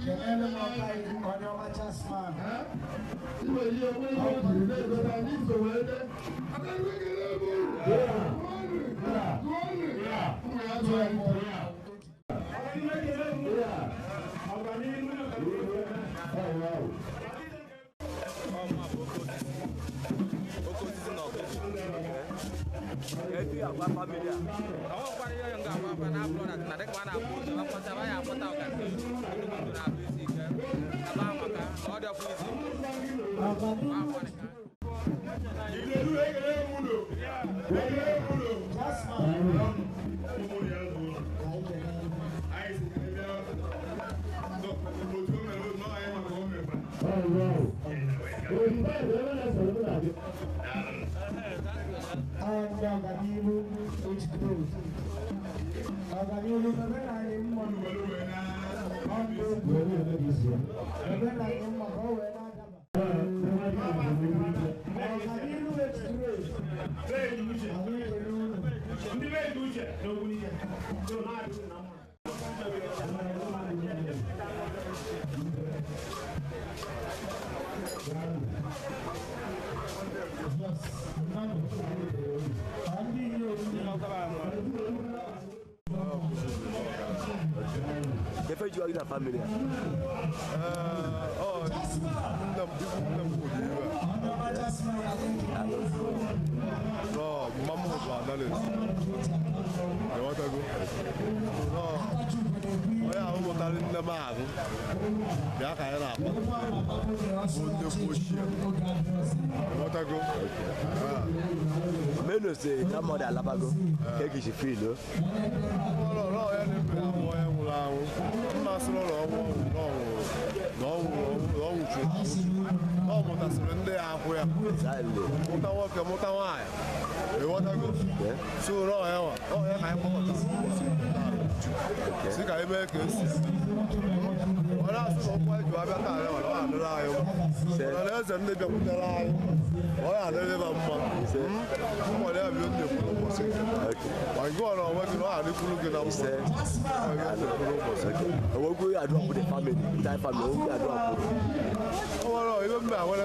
kelele m ọka onye ọma Chasman. Efe ji na family a. No, mama bụ analyst. Ịghọtago? No. Onye ahụ mụtara nne m ahụ bịa ka anyị na-akpa bụ nnekwu ochie. Ịghọtago? Menu say that mother alabago. Take it feel o. Ọlọ ọlọ ya na-efe ahụ onye nwụrụ anwụ. Mma sịrị ụlọ ọnwụ ọnwụ na ọnwụ na ọnwụ chụrụ na ọ mụtasịrị ndị ya akwụ ya. Mụta nwoke mụta nwaanyị. Ịghọtago? So ụlọ ya nwa ọ ya ka anyị kpọkọtara ụbọchị taa. Si ka anyị mee ka esi eme. Ọ na-asị na ụkwụ anyị ji abịa taa ya nwere ọ adịrị anyị mma. Mana na eze ndị bịakwutere anyị ọ ya adịrị ha mma. Ụmụ ya bụ ndị kwuru ụbọchị nke taa. Ma gị ọrụ onwe gị na ọ adịkwuru gị na mma. Ọ ya ndị kwuru ụbọchị nke taa. Owogwu adụọ bụ the family, entire family, owogwu adụọ bụ. Ọ nwere ibe mbe awere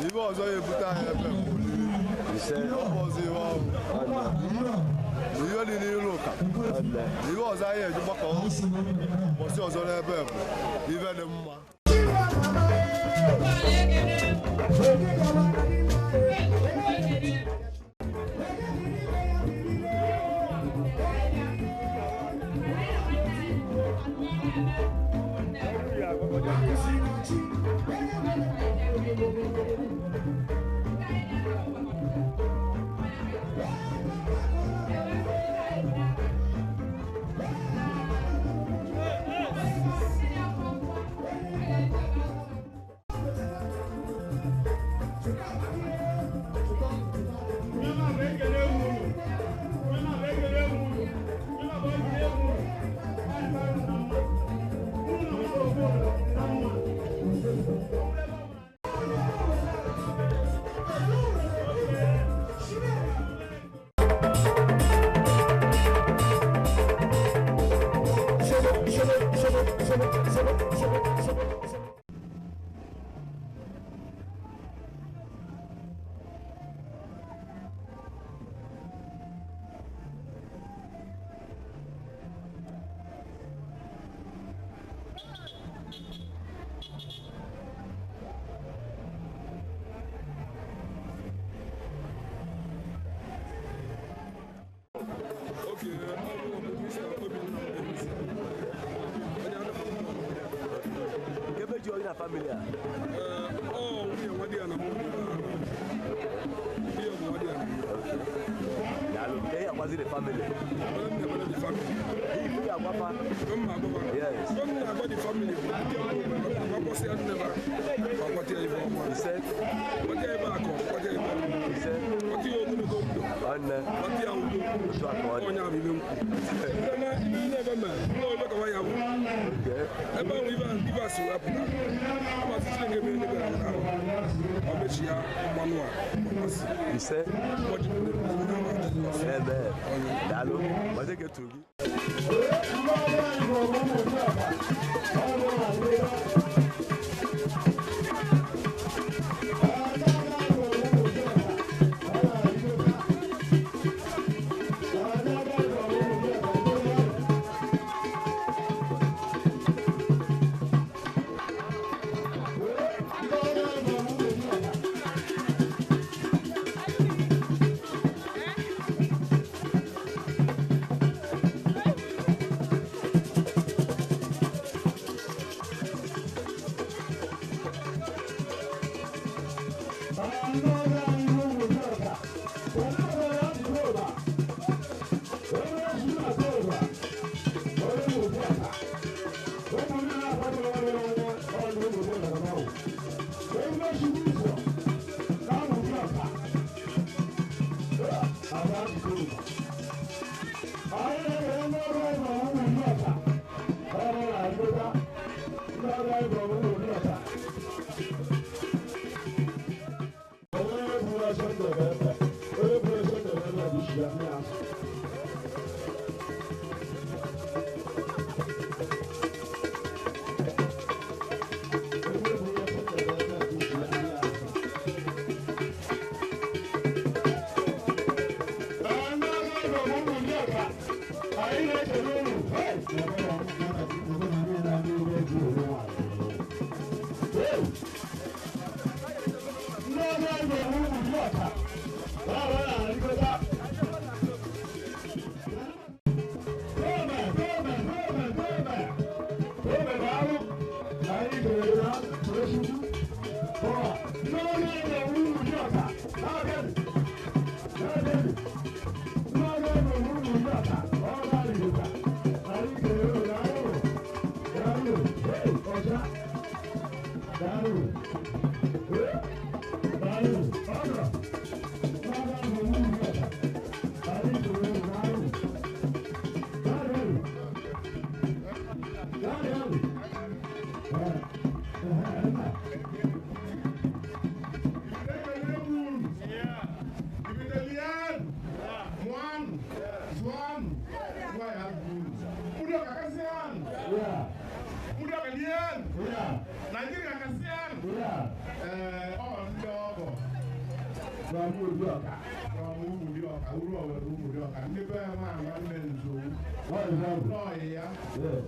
ibe ọzọ ya ebute anyị ebe bụ olili. Ọ bụ ọzọ iwe ọrụ. Ihe dị n'ilu ụka. Ihe ọzọ anyị eji gbakọ ụbọchị ọzọ n'ebe bụ ibe dị mma. Ebe ji na family a. Ọ nwunye nwa di ya na mụ. Di ya bụ nwa di ya na mụ. Daalụ. Ka ihe agwazi the family. The family. Ifu ya agwapa. Mma agwapa. Yes. Mma na-agwa the family bụ ndị ọrụ agwakwọsị ya nne ha ma gwata ya ife ọma. Ise. Gwata ya ebe akụ, gwata ya ebe ọma. Ise. Gwata ya ogologo Ogologo ndụ gbata ya udo. Onye ahụ ibe nkwu na ibe na-ebe mere nwa ebe ka nwa ya bụ ebe ahụ ibe ibe a si wee pụta amasị Chineke mere n'ebe ahụ ọ mechi ya mmanụ a ọmasị ise. Amen. Daalụ. Mazi ka etu gị.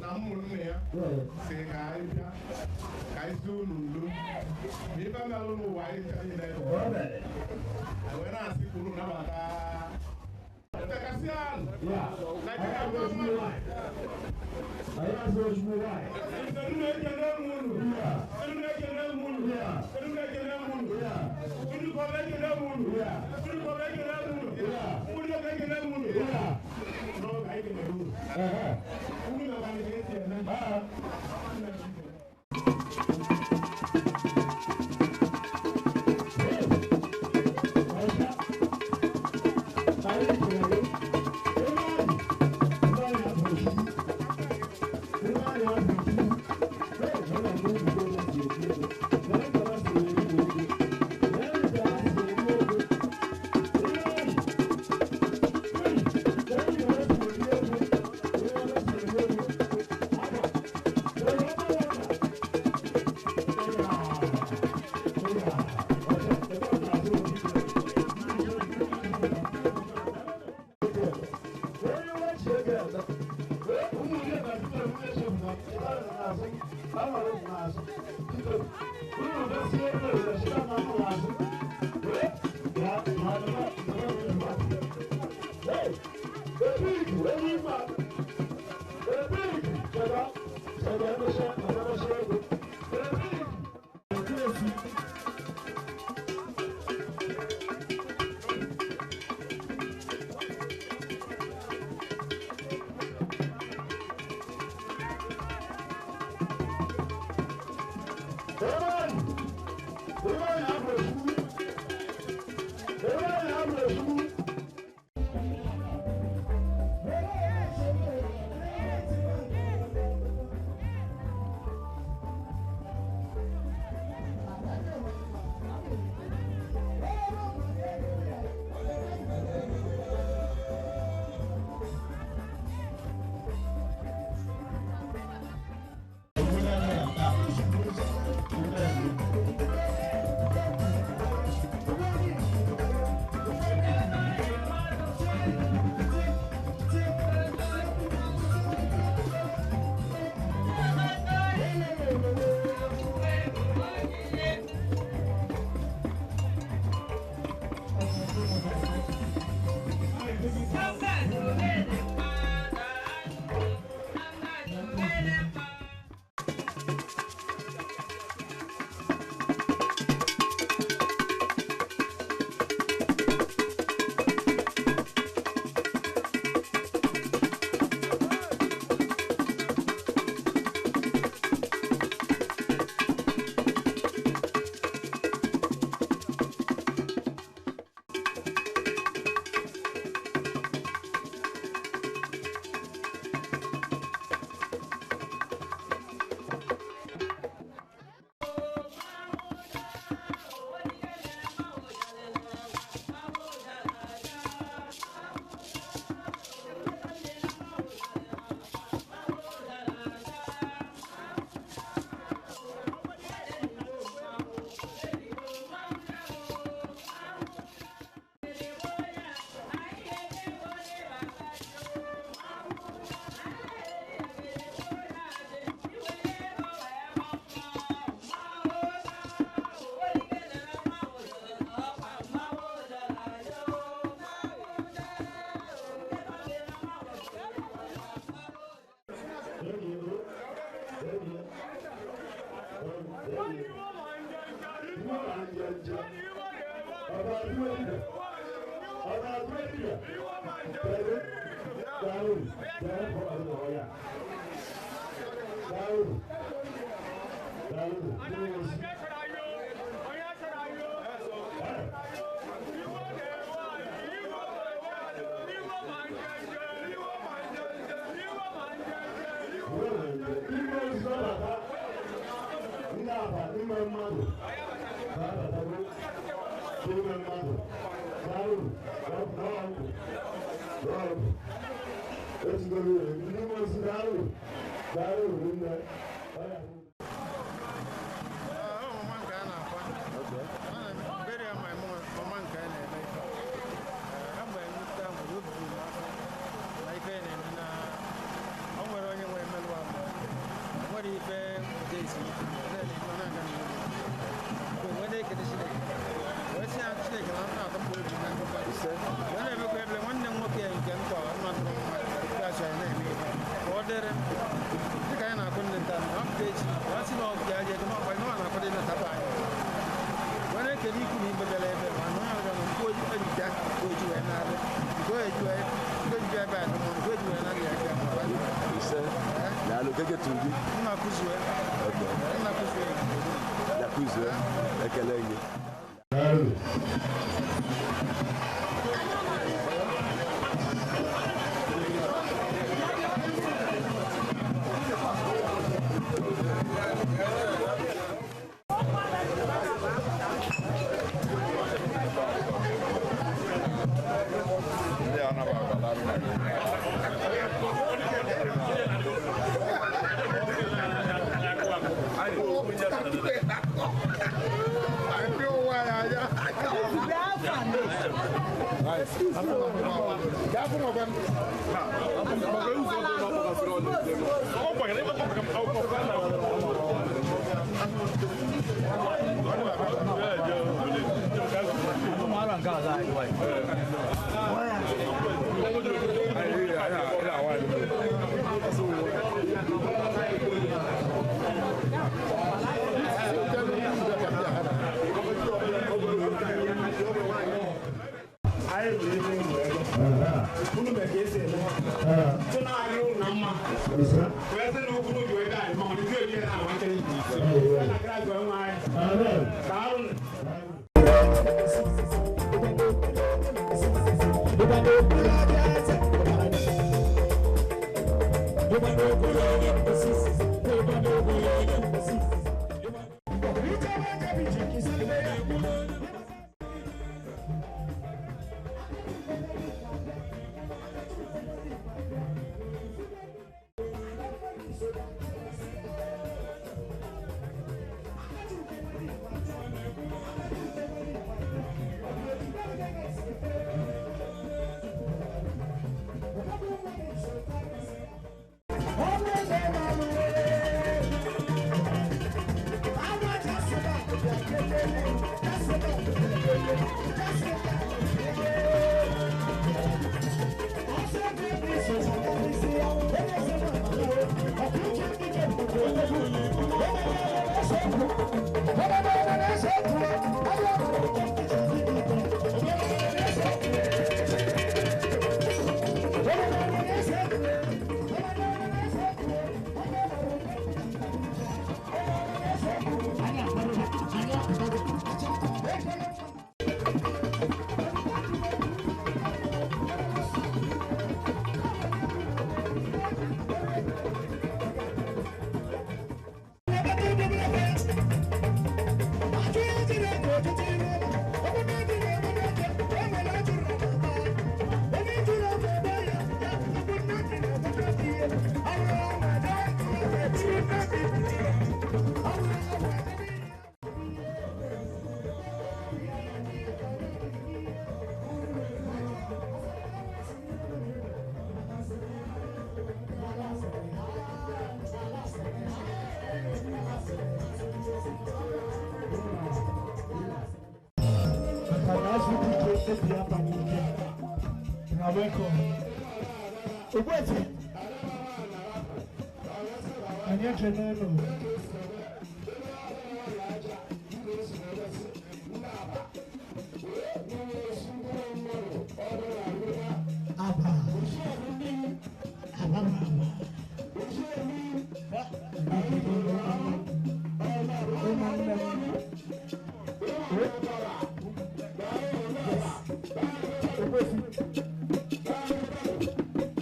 Na ụmụnne ya si ka anyị bịa ka anyị si unu ndo na ibe melụ n'ụwa anyị ncha niile wee na-asị ka unu nabata ntekasị anụ Naijiria bụ mmadụ. Amen.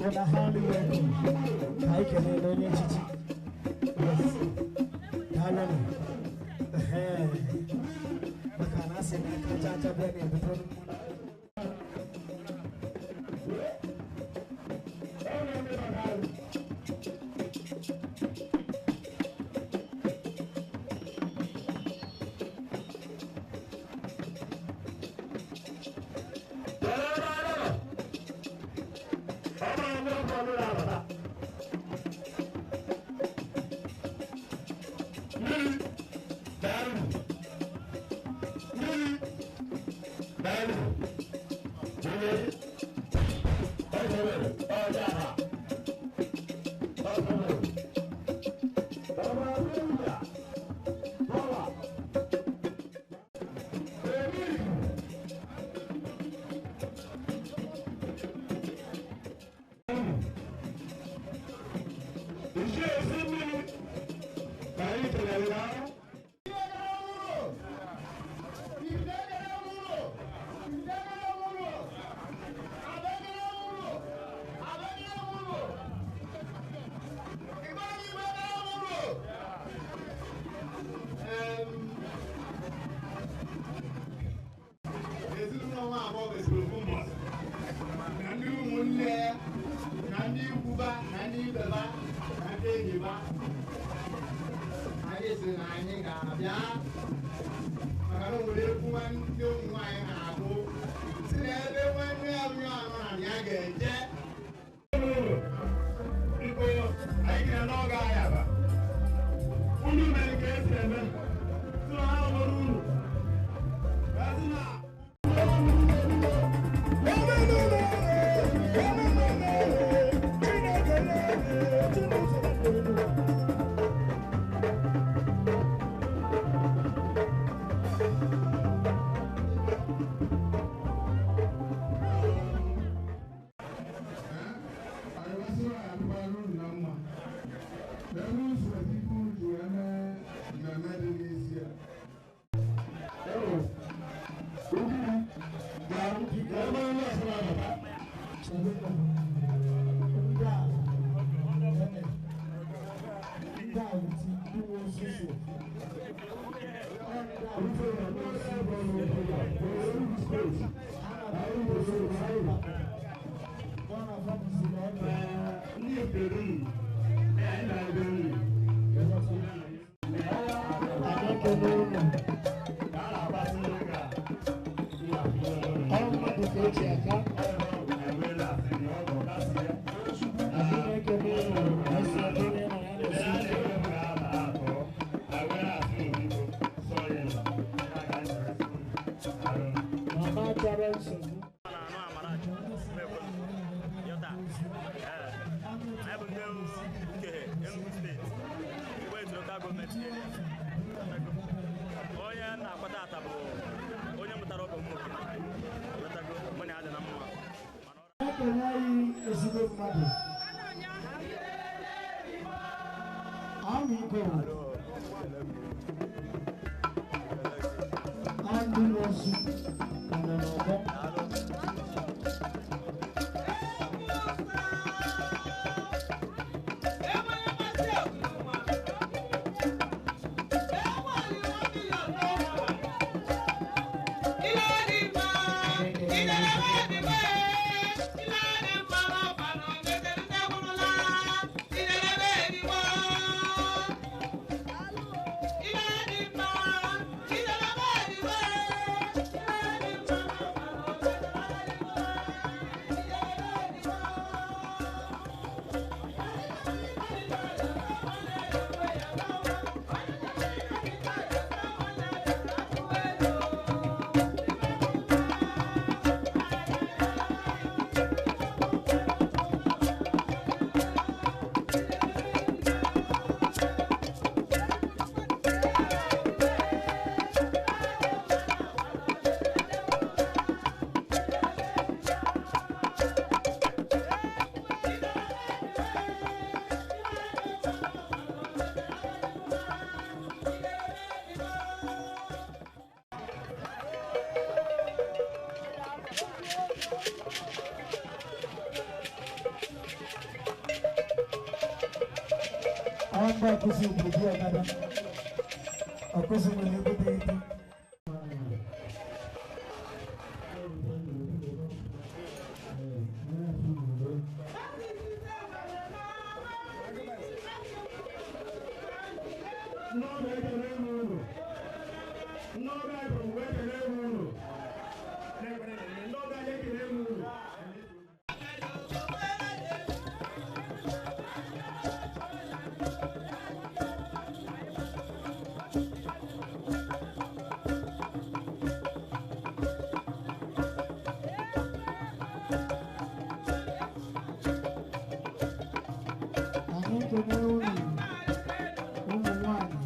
Una highly welcome. Ka anyị kelee onye echichi. Yes. Daalụnụ. Ehe. Maka na asị na aka aja aja bịa na-ebute ọnụ mmanụ. Ezinụlọ nwa agbọghọ mesịrị ofu mbọsị na ndị ụmụnne na ndị ikwuba na ndị ibeba na ndị enyiba anyị sị na anyị ga-abịa maka na o nwere egwu ndị ụmụ nwaanyị na-agụ si na ebe nwanne ya nwunye anọ na ya ga-eje. Biko, anyị kere n'oge ayaba. Unu mere ka esi eme. Sị na ha nwere unu. Sị na Onye na-akwata ata bụ onye mụtara ọgọ m nwoke. Lọtago, mụ na ya dị na mma. Ekele anyị ezigbo mmadụ. Amị goro. Andị n'ozu ka nọ n'ọgbọ. Thank you. Mba ọkụzi obodo ọkada. Ọkụzi nwere ego dị ego. Anyị ekele unu ụmụ nwanyị.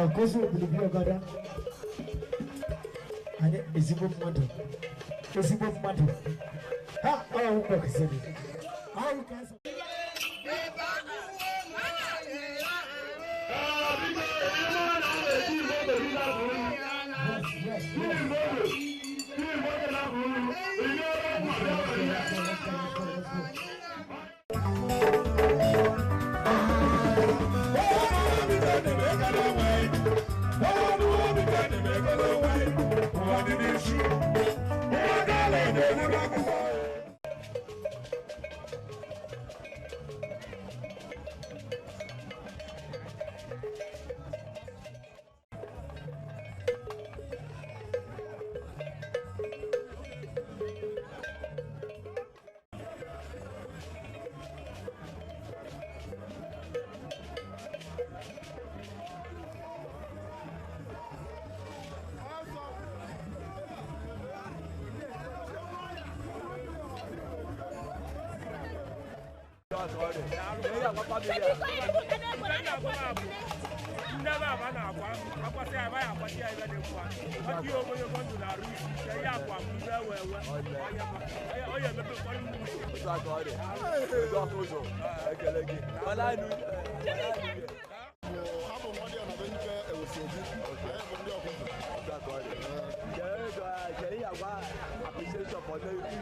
Ọkụzi obodo ọgada. Anyị ezigbo mmadụ. Ezigbo mmadụ. Ha ọ kwesịrị. Ahụ ka esi.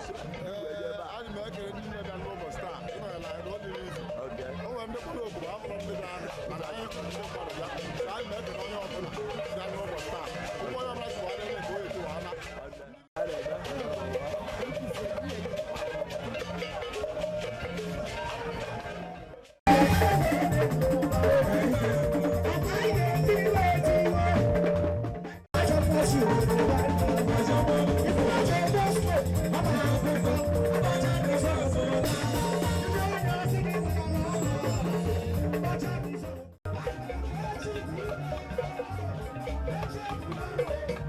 Ana m ekele ndị nne bịa n'ụbọchị taa ịnọnyere anyị na ọ dịrị izu o nwere ndị kpọrọ obodo afọrọ ndị bịa mana anyị hụrụ ndị mmadụ bịa so anyị na-ekele onye ọbụla bịa n'ụbọchị taa ụgbọ onye ọbụla si wara ebe ka o etu wana. Thank you.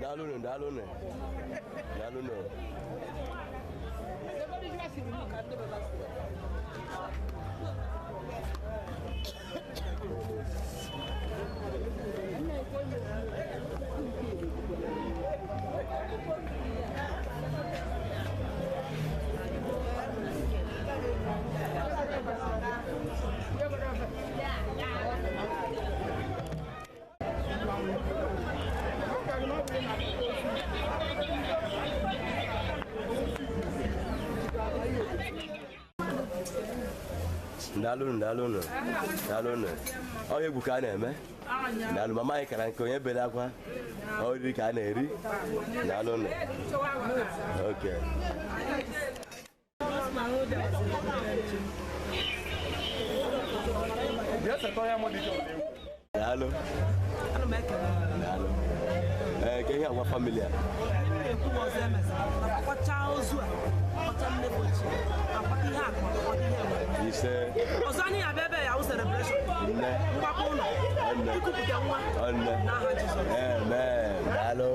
Daalụnụ, daalụnụ, daalụnụ. Daalụnụ, daalụnụ, daalụnụ. Ọ egwu ka a na-eme. Daalụ, mama anyị kara nke onye bere akwa. Ọ riri ka a na-eri. Daalụnụ. Okay. Daalụ. Daalụ. Ee, ka ihe agwa famili a. Ise. Ọzọ anyị abịa ebe ya wụ celebration. Nne. Mgbapụ ụlọ. Nne. Ikupụta nwa. Nne. N'aha Jizọs. Amen. Daalụ.